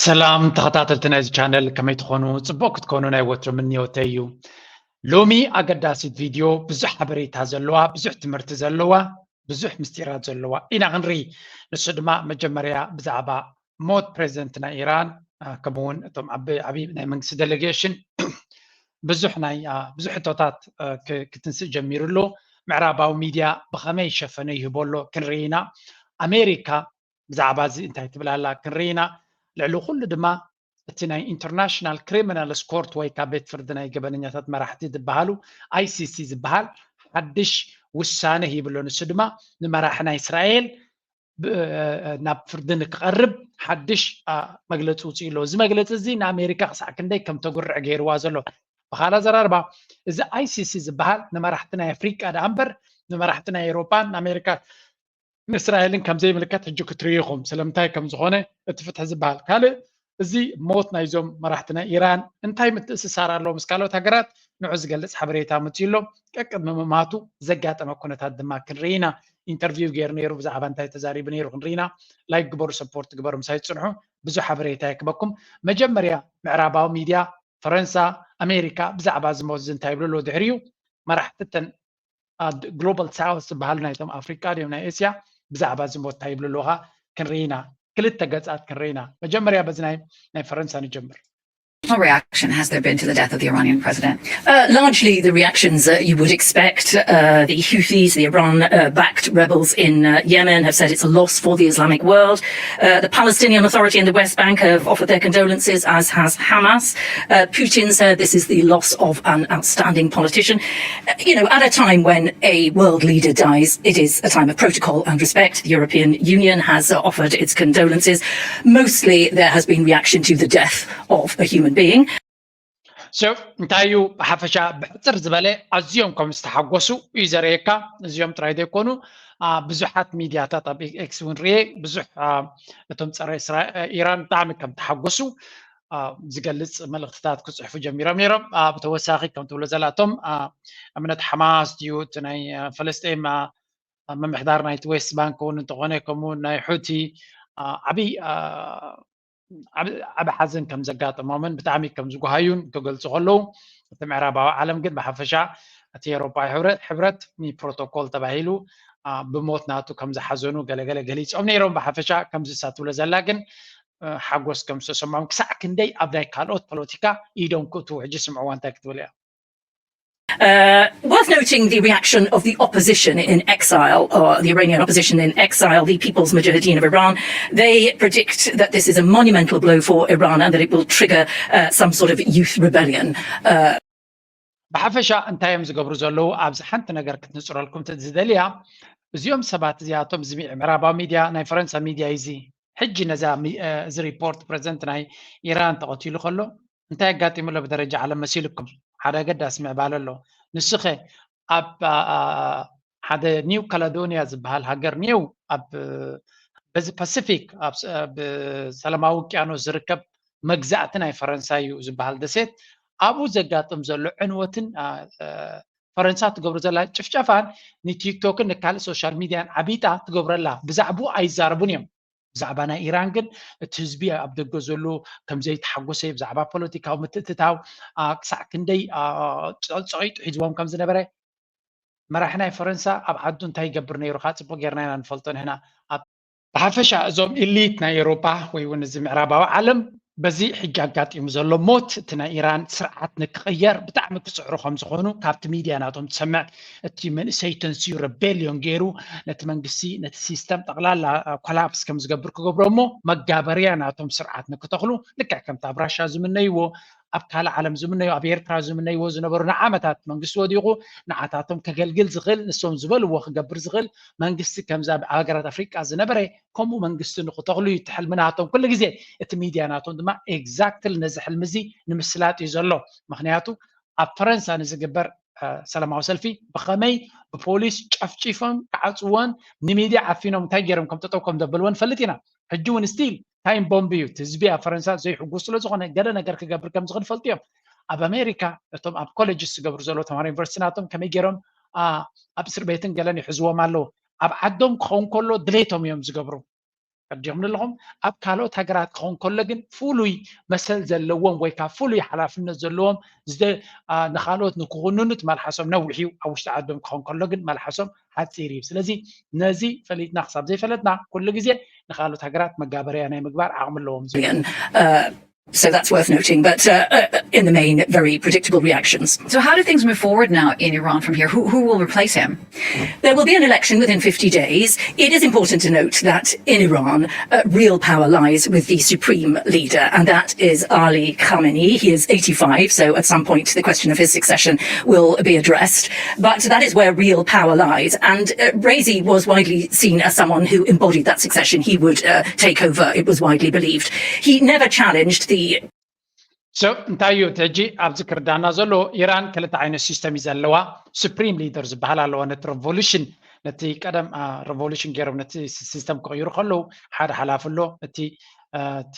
ሰላም ተኸታተልቲ ናይዚ ቻነል፣ ከመይ ትኾኑ? ጽቡቕ ክትኮኑ ናይ ወትሩ ምንዮተይ እዩ። ሎሚ ኣገዳሲት ቪድዮ፣ ብዙሕ ሓበሬታ ዘለዋ፣ ብዙሕ ትምህርቲ ዘለዋ፣ ብዙሕ ምስጢራት ዘለዋ ኢና ክንርኢ። ንሱ ድማ መጀመርያ ብዛዕባ ሞት ፕሬዚደንት ናይ ኢራን፣ አ፣ ከምኡ እውን እቶም ዓቢ ዓቢ ናይ መንግስቲ ዴሌጌሽን ብዙሕ ናይ፣ አ፣ ብዙሕ ሕቶታት፣ አ፣ ክ-፣ ክትንስእ ጀሚሩ ኣሎ። ምዕራባዊ ሚድያ ብኸመይ ሸፈነ ይህቦ ኣሎ ክንርኢ ኢና። ኣሜሪካ ብዛዕባ እዚ እንታይ ትብል ኣላ ክንርኢ ኢና። ልዕሊ ኩሉ ድማ እቲ ናይ ኢንተርናሽናል ክሪሚናል ስኮርት ወይ ካብ ቤት ፍርዲ ናይ ገበነኛታት መራሕቲ ዝበሃሉ፣ ኣይሲሲ ዝበሃል ሓድሽ ውሳነ ሂቡ ኣሎ። ንሱ ድማ ንመራሒ ናይ እስራኤል ብ-፣ ናብ ፍርዲ ንክቐርብ ሓድሽ፣ አ፣ መግለፂ ውፅኡ ኣሎ። እዚ መግለፂ እዚ ንኣሜሪካ ክሳዕ ክንደይ ከም ተጉርዕ ገይርዋ ዘሎ። ብኻልእ ኣዘራርባ፣ እዚ ኣይሲሲ ዝበሃል ንመራሕቲ ናይ ኣፍሪቃ ደኣ እምበር ንመራሕቲ ናይ ኤውሮጳን ንኣሜሪካ ንእስራኤልን ከም ዘይምልከት ሕጂ ክትርእዩ ኢኹም። ስለምንታይ ከም ዝኾነ እቲ ፍትሒ ዝበሃል። ካልእ፣ እዚ ሞት ናይዞም መራሕቲ ናይ ኢራን እንታይ ምትእስሳር ኣለዎ ምስ ካልኦት ሃገራት፣ ንዑ ዝገልጽ ሓበሬታ መጺኡ ኣሎ። ቀቅድሚ ምማቱ ዘጋጠመ ኩነታት ድማ ክንርኢ ኢና። ኢንተርቪው ገይሩ ነይሩ፣ ብዛዕባ እንታይ ተዛሪቡ ነይሩ ክንርኢ ኢና። ላይክ ግበሩ፣ ሰፖርት ግበሩ፣ ምሳይ ትጽንሑ፣ ብዙሕ ሓበሬታ የክበኩም። መጀመርያ ምዕራባዊ ሚድያ፣ ፈረንሳ፣ ኣሜሪካ ብዛዕባ እዚ ሞት እዚ እንታይ ይብሉ ኣለዉ? ድሕሪኡ መራሕቲ እተን ኣብ ግሎባል ሳውት ዝበሃሉ ናይቶም ኣፍሪቃ ድዮም ናይ ኤስያ ብዛዕባ እዚ ሞት እንታይ ይብሉ ኣለዉ ኸ ክንርኢ ኢና። ክልተ ገጻት ክንርኢ ኢና። መጀመርያ በዚ ናይ፣ ናይ ፈረንሳ ንጀምር። What reaction has there been to the death of the Iranian president? Uh, largely the reactions that you would expect. Uh, the Houthis, the Iran-backed rebels in, uh, Yemen, have said it's a loss for the Islamic world. Uh, the Palestinian Authority in the West Bank have offered their condolences, as has Hamas. Uh, Putin said this is the loss of an outstanding politician. Uh, you know, at a time when a world leader dies, it is a time of protocol and respect. The European Union has, uh, offered its condolences. Mostly there has been reaction to the death of a human being. So እንታይ እዩ ብሓፈሻ ብሕጽር ዝበለ ኣዝዮም ከም ዝተሓጎሱ እዩ ዘርእየካ። እዚኦም ጥራይ ዘይኮኑ፣ አ፣ ብዙሓት ሚድያታት ኣብ ኤክስ እውን ርኤ፣ ብዙሕ፣ አ፣ እቶም ጸረ እስራ-፣ ኢራን ብጣዕሚ ከም ተሓጎሱ፣ አ፣ ዝገልጽ መልእኽትታት ክጽሕፉ ጀሚሮም ነይሮም። አ፣ ብተወሳኺ ከም ትብሎ ዘላ እቶም፣ አ፣ እምነት ሓማስ ድዩ እቲ ናይ፣ አ፣ ፈለስጤም፣ አ፣ ምምሕዳር ናይቲ ዌስት ባንክ እውን እንተኾነ፣ ከምኡ ናይ ሑቲ፣ አ፣ ዓብይ፣ አ፣ ዓብ-፣ ዓቢ ሓዘን ከም ዘጋጠሞምን ብጣዕሚ ከም ዝጓሃዩን ክገልጹ ከለዉ፣ እቲ ምዕራባዊ ዓለም ግን ብሓፈሻ እቲ ኤውሮጳዊ ሕብረ-፣ ሕብረት ንፕሮቶኮል ተባሂሉ፣ አ፣ ብሞት ናቱ ከም ዝሓዘኑ ገለገለ ገሊጾም ነይሮም። ብሓፈሻ ከምዚ እሳ ትብሎ ዘላ ግን፣ እ፣ ሓጎስ ከም ዝተሰምዖም፣ ክሳዕ ክንደይ ኣብ ናይ ካልኦት ፖለቲካ ኢዶም ክእትዉ፣ ሕጂ ስምዕዋ እንታይ ክትብል እያ። Uh, worth noting the reaction of the opposition in exile, or the Iranian opposition in exile, the People's Mujahideen of Iran. They predict that this is a monumental blow for Iran and that it will trigger, uh, some sort of youth rebellion. Uh, ብሓፈሻ እንታይ እዮም ዝገብሩ ዘለዉ? ኣብዚ ሓንቲ ነገር ክትንጽረልኩም ዝደልያ፣ እዚኦም ሰባት እዚኣቶም፣ እዚ ምዕራባዊ ሚድያ፣ ናይ ፈረንሳ ሚድያ እዩ፣ እዚ ሕጂ ነዛ ሚ-፣ እ፣ እዚ ሪፖርት ፕሬዚደንት ናይ ኢራን ተቐቲሉ ከሎ እንታይ ኣጋጢሙ ኣሎ ብደረጃ ዓለም መሲልኩም? ሓደ ኣገዳሲ ምዕባለ ኣሎ። ንስኸ ኣብ፣ አ፣ አ፣ ሓደ ኒው ካለዶኒያ ዝበሃል ሃገር ኒው ኣብ፣ በዚ ፓሲፊክ ኣብ ስ-፣ ኣብ ሰላማዊ ውቅያኖስ ዝርከብ መግዛእቲ ናይ ፈረንሳ እዩ ዝበሃል ደሴት፣ ኣብኡ ዘጋጥም ዘሎ ዕንወትን፣ አ፣ አ፣ ፈረንሳ ትገብሮ ዘላ ጭፍጨፋን ንቲክቶክን ንካልእ ሶሻል ሚድያን ዓቢጣ ትገብረላ። ብዛዕባኡ ኣይዛረቡን እዮም። ብዛዕባ ናይ ኢራን ግን እቲ ህዝቢ ኣብ ደገ ዘሎ ከም ዘይተሓጎሰ፣ ብዛዕባ ፖለቲካዊ ምትእትታው፣ አ፣ ክሳዕ ክንደይ፣ አ፣ ጸ-፣ ጸቒጡ ሒዝዎም ከም ዝነበረ፣ መራሒ ናይ ፈረንሳ ኣብ ዓዱ እንታይ ይገብር ነይሩ ከኣ ጽቡቕ ጌርና ኢና ንፈልጦ ንሕና። ኣብ፣ ብሓፈሻ እዞም ኢሊት ናይ ኤውሮጳ ወይ እውን እዚ ምዕራባዊ ዓለም በዚ ሕጂ ኣጋጢሙ ዘሎ ሞት እቲ ናይ ኢራን ስርዓት ንክቕየር ብጣዕሚ ክጽዕሩ ከም ዝኾኑ ካብቲ ሚድያ ናቶም ትሰምዕ። እቲ መንእሰይ ተንስዩ ረቤልዮን ገይሩ ነቲ መንግስቲ፣ ነቲ ሲስተም ጠቕላላ፣ አ፣ ኮላፕስ ከም ዝገብር ክገብሮ እሞ መጋበርያ ናቶም ስርዓት ንክተኽሉ፣ ልክዕ ከምቲ ኣብ ራሻ ዝምነይዎ፣ ኣብ ካልእ ዓለም ዝምነዩ፣ ኣብ ኤርትራ ዝምነይዎ ዝነበሩ ንዓመታት መንግስቲ ወዲቑ ንዓታቶም ከገልግል ዝኽእል፣ ንሶም ዝበልዎ ክገብር ዝኽእል መንግስቲ ከምዚ ኣብ ሃገራት ኣፍሪቃ ዝነበረ ከምኡ መንግስቲ ንክተኽሉ እዩ እቲ ሕልሚ ናቶም። ኩሉ ግዜ እቲ ሚድያ ናቶም ድማ ኤግዛክትሊ ነዚ ሕልሚ እዚ ንምስላጥ እዩ ዘሎ። ምክንያቱ ኣብ ፈረንሳ ንዝግበር፣ እ፣ ሰላማዊ ሰልፊ ብኸመይ ብፖሊስ ጨፍጪፎም ክዓጽዎን ንሚድያ ዓፊኖም እንታይ ገይሮም ከም ጠጠው ከም ዘበልዎ ንፈልጥ ኢና። ሕጂ እውን ስቲል ታይም ቦምብ እዩ። እቲ ህዝቢ ኣብ ፈረንሳ ዘይሕጉስ ስለ ዝኾነ ገለ ነገር ክገብር ከም ዝኽእል ይፈልጡ እዮም። ኣብ ኣሜሪካ እቶም ኣብ ኮሌጅስ ዝገብሩ ዘለዉ ተምሃሮ ዩኒቨርሲቲ ናቶም ከመይ ገይሮም፣ አ፣ ኣብ እስር ቤትን ገለን ይሕዝዎም ኣለዉ። ኣብ ዓዶም ክኸውን ከሎ ድሌቶም እዮም ዝገብሩ። ተረዲኹም ኣለኹም። ኣብ ካልኦት ሃገራት ክኸውን ከሎ ግን ፍሉይ መሰል ዘለዎም ወይ ከዓ ፍሉይ ሓላፍነት ዘለዎም ንኻልኦት ንክኹንኑ እቲ መልሓሶም ነዊሕ እዩ። ኣብ ውሽጢ ዓዶም ክኸውን ከሎ ግን መልሓሶም ሓፂር እዩ። ስለዚ ነዚ ፈሊጥና ክሳብ ዘይፈለጥና ኩሉ ግዜ ንኻልኦት ሃገራት መጋበርያ ናይ ምግባር ዓቕሚ ኣለዎም። So that's worth noting. But uh, uh, in the main, very predictable reactions. So, how do things move forward now in Iran from here? Who, who will replace him? There will be an election within fifty days. It is important to note that in Iran, uh, real power lies with the supreme leader, and that is Ali Khamenei. He is eighty-five, so at some point the question of his succession will be addressed. But that is where real power lies. And uh, Raisi was widely seen as someone who embodied that succession. He would uh, take over, it was widely believed. He never challenged the So እንታይ እዩ እቲ ሕጂ ኣብዚ ክርዳና ዘሎ? ኢራን ክልተ ዓይነት ሲስተም እዩ ዘለዋ። ሱፕሪም ሊደር ዝበሃል ኣለዋ። ነቲ ሬቮሉሽን ነቲ ቀደም ሬቮሉሽን ገይሮም ነቲ ሲስተም ክቕይሩ ከለዉ ሓደ ሓላፊ ኣሎ። እቲ እቲ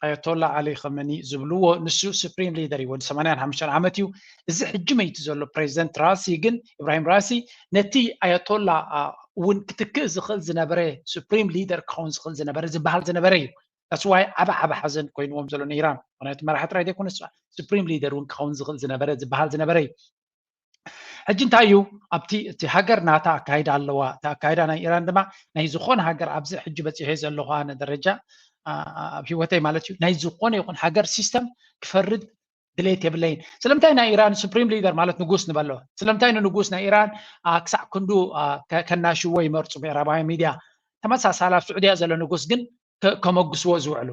ኣያቶላ ዓሊ ኸመኒ ዝብልዎ ንሱ ሱፕሪም ሊደር እዩ። ወዲ ሰማንያን ሓሙሽተን ዓመት እዩ። እዚ ሕጂ መይቱ ዘሎ ፕሬዚደንት ራሲ ግን ኢብራሂም ራሲ ነቲ ኣያቶላ እውን ክትክእ ዝኽእል ዝነበረ ሱፕሪም ሊደር ክኸውን ዝኽእል ዝነበረ ዝበሃል ዝነበረ እዩ። That's why ዓበ ዓበ ሓዘን ኮይንዎም ዘሎ ንኢራን። ምክንያቱ መራሒ ጥራይ ዘይኮነ ሱፕሪም ሊደር እውን ክኸውን ዝኽእል ዝነበረ ዝበሃል ዝነበረ እዩ። ሕጂ እንታይ እዩ ኣብቲ እቲ ሃገር ናታ ኣካይዳ ኣለዋ። እቲ ኣካይዳ ናይ ኢራን ድማ ናይ ዝኾነ ሃገር ኣብዚ ሕጂ በፂሐ ዘለኹ ኣነ ደረጃ ኣብ ህይወተይ ማለት እዩ ናይ ዝኾነ ይኹን ሃገር ሲስተም ክፈርድ ድሌት የብለይን። ስለምንታይ ናይ ኢራን ሱፕሪም ሊደር ማለት ንጉስ ንበሎ? ስለምንታይ ንንጉስ ናይ ኢራን ክሳዕ ክንዱ ከናሽዎ ይመርፁ? ምዕራባውያን ሚድያ ተመሳሳሊ ኣብ ስዑድያ ዘሎ ንጉስ ግን ከመጉስዎ ዝውዕሉ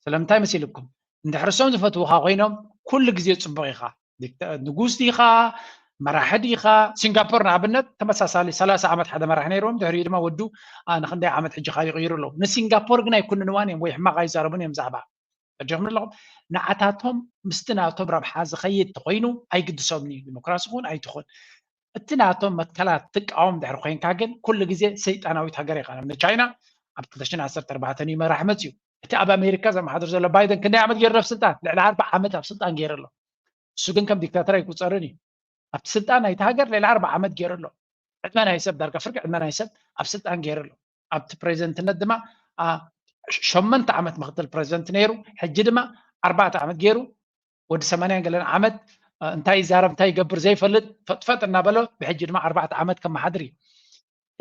ስለምንታይ መሲልኩም? እንድሕር እሶም ዝፈትውኻ ኮይኖም ኩሉ ግዜ ፅቡቕ ኢኻ። ንጉስ ዲኻ መራሒ ዲኻ? ሲንጋፖር ንኣብነት ተመሳሳሊ ሰላሳ ዓመት ሓደ መራሒ ነይርዎም፣ ድሕሪኡ ድማ ወዱ ንክንደይ ዓመት ሕጂ ካብ ይቕይሩ ኣለዉ። ንሲንጋፖር ግን ኣይኩንንዋን እዮም ወይ ሕማቕ ኣይዛረቡን እዮም ብዛዕባ ተጀምሩ ኣለኹም። ንዓታቶም ምስቲ ናቶም ረብሓ ዝኸይድ ተኾይኑ ኣይግድሶምን እዩ። ዲሞክራሲ ኹን ኣይትኹን እቲ ናቶም መትከላት ትቃወም ድሕሪ ኮይንካ ግን ኩሉ ግዜ ሰይጣናዊት ሃገር ኢኻ። ንቻይና ኣብ ክልተ ሽሕን ዓሰርተ ኣርባዕተን እዩ መራሒ መፅዩ። እቲ ኣብ ኣሜሪካ ዘመሓድር ዘሎ ባይደን ክንደይ ዓመት ገይሩ ኣብ ስልጣን? ልዕሊ ኣርባ ዓመት ኣብ ስልጣን ገይሩ ኣሎ። እሱ ግን ከም ዲክታተር ኣይቁፀርን እዩ። ኣብቲ ስልጣን ናይቲ ሃገር ልዕሊ ኣርባ ዓመት ገይሩ ኣሎ። ዕድመ ናይ ሰብ ዳርጋ ፍርቂ ዕድመ ናይ ሰብ ኣብ ስልጣን ገይሩ ኣሎ። ኣብቲ ፕሬዚደንትነት ድማ ሸመንተ ዓመት ምክትል ፕሬዚደንት ነይሩ። ሕጂ ድማ ኣርባዕተ ዓመት ገይሩ ወዲ ሰማንያን ገለን ዓመት እንታይ ይዛረብ እንታይ ይገብር ዘይፈልጥ ፈጥፈጥ እናበሎ ብሕጂ ድማ ኣርባዕተ ዓመት ከመሓድር እዩ።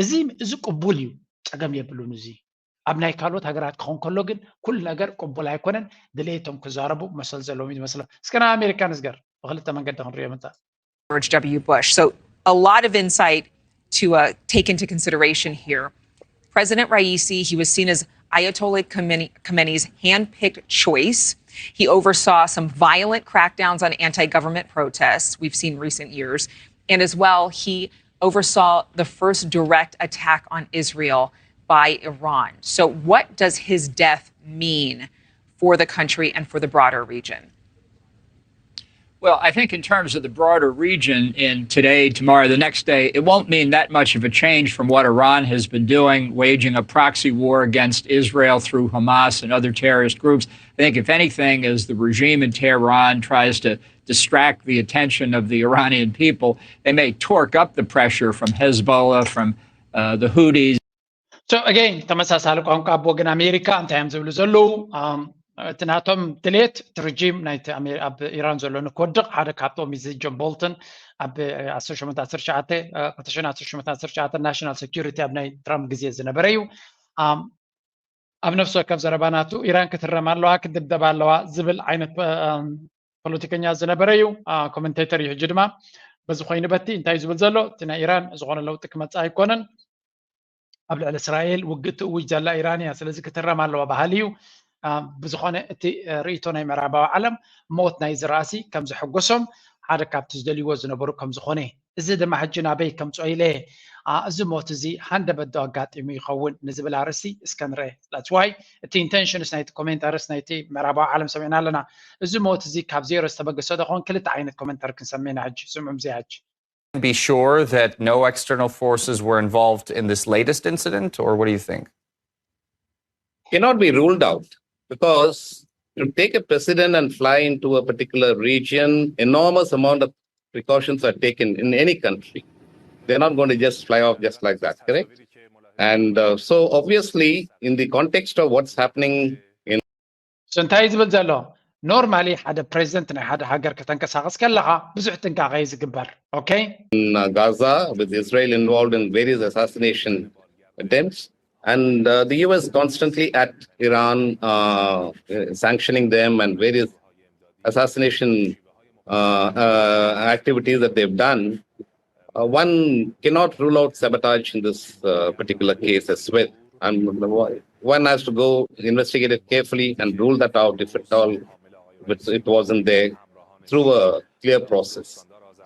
እዚ እዚ ቅቡል እዩ፣ ፀገም የብሉን። እዚ ኣብ ናይ ካልኦት ሃገራት ክኸውን ከሎ ግን ኩሉ ነገር ቅቡል ኣይኮነን። ድሌቶም ክዛረቡ መሰል ዘለዎም እዩ ዝመስሎም። እስከ ናይ ኣሜሪካ ንዝገር ብክልተ መንገዲ ክንሪኦ ምንታ George W. Bush. So a lot of insight to uh, take into consideration here. President Raisi, he was seen as Ayatollah Khomeini- Khomeini's handpicked choice. He oversaw some violent crackdowns on anti government protests we've seen recent years. And as well, he oversaw the first direct attack on Israel by Iran. So, what does his death mean for the country and for the broader region? Well, I think in terms of the broader region, in today, tomorrow, the next day, it won't mean that much of a change from what Iran has been doing, waging a proxy war against Israel through Hamas and other terrorist groups. I think, if anything, as the regime in Tehran tries to distract the attention of the Iranian people, they may torque up the pressure from Hezbollah, from uh, the Houthis. So again ተመሳሳሊ ቋንቋ ኣብ ወገን ኣሜሪካ እንታይ እዮም ዝብሉ ዘለዉ? እቲ ናቶም ድሌት እቲ ርጂም ናይቲ ኣብ ኢራን ዘሎ ንክወድቕ ሓደ ካብቶም እዚ ጆን ቦልተን ኣብ ዓሰርተ ሸሞንተ ዓሰርተ ትሽዓተ ናሽናል ሴኩሪቲ ኣብ ናይ ትራምፕ ግዜ ዝነበረ እዩ። ኣብ ነፍሲ ወከፍ ዘረባ ናቱ ኢራን ክትረም ኣለዋ ክትድብደብ ኣለዋ ዝብል ዓይነት ፖለቲከኛ ዝነበረ እዩ። ኮመንቴተር እዩ። ሕጂ ድማ በዚ ኮይኑ በቲ እንታይ ዝብል ዘሎ እቲ ናይ ኢራን ዝኾነ ለውጢ ክመፅእ ኣይኮነን። ኣብ ልዕሊ እስራኤል ውግእ ትእውጅ ዘላ ኢራን እያ። ስለዚ ክትረም ኣለዋ በሃሊ እዩ። ብዝኾነ እቲ ርእይቶ ናይ ምዕራባዊ ዓለም ሞት ናይ ዝራእሲ ከም ዘሐጎሶም ሓደ ካብቲ ዝደልይዎ ዝነበሩ ከም ዝኾነ እዚ ድማ ሕጂ ናበይ ከምፅኦ ኢለ እዚ ሞት እዚ ሃንደበት ዶ ኣጋጢሙ ይኸውን ንዝብል ኣርእስቲ እስከ ንርአ። That's why እቲ intentions ናይቲ ኮሜንት ኣርእስቲ ናይቲ ምዕራባዊ ዓለም ሰሚዕና ኣለና። እዚ ሞት እዚ ካብ ዜሮ ዝተበገሰ ዶ ኸውን? ክልተ ዓይነት ኮሜንተር ክንሰምዕ ኢና ሕጂ። ስምዑ ምዚ ሕጂ። Be sure that no external forces were involved in this latest incident, or what do you think? Cannot be ruled out because to take a president and fly into a particular region, enormous amount of precautions are taken in any country. They're not going to just fly off just like that, correct? And uh, so, obviously, in the context of what's happening in So እንታይ እዩ ዝብል ዘሎ? ኖርማሊ ሓደ ፕሬዚደንት ናይ ሓደ ሃገር ከተንቀሳቐስ ከለኻ ብዙሕ ጥንቃቐ እዩ ዝግበር። Okay? uh, Gaza, with Israel involved in various assassination attempts, and uh, the U S constantly at Iran, uh, sanctioning them and various assassination uh, uh, activities that they've done. Uh, one cannot rule out sabotage in this uh, particular case as well. And one has to go investigate it carefully and rule that out if at all it, it wasn't there through a clear process.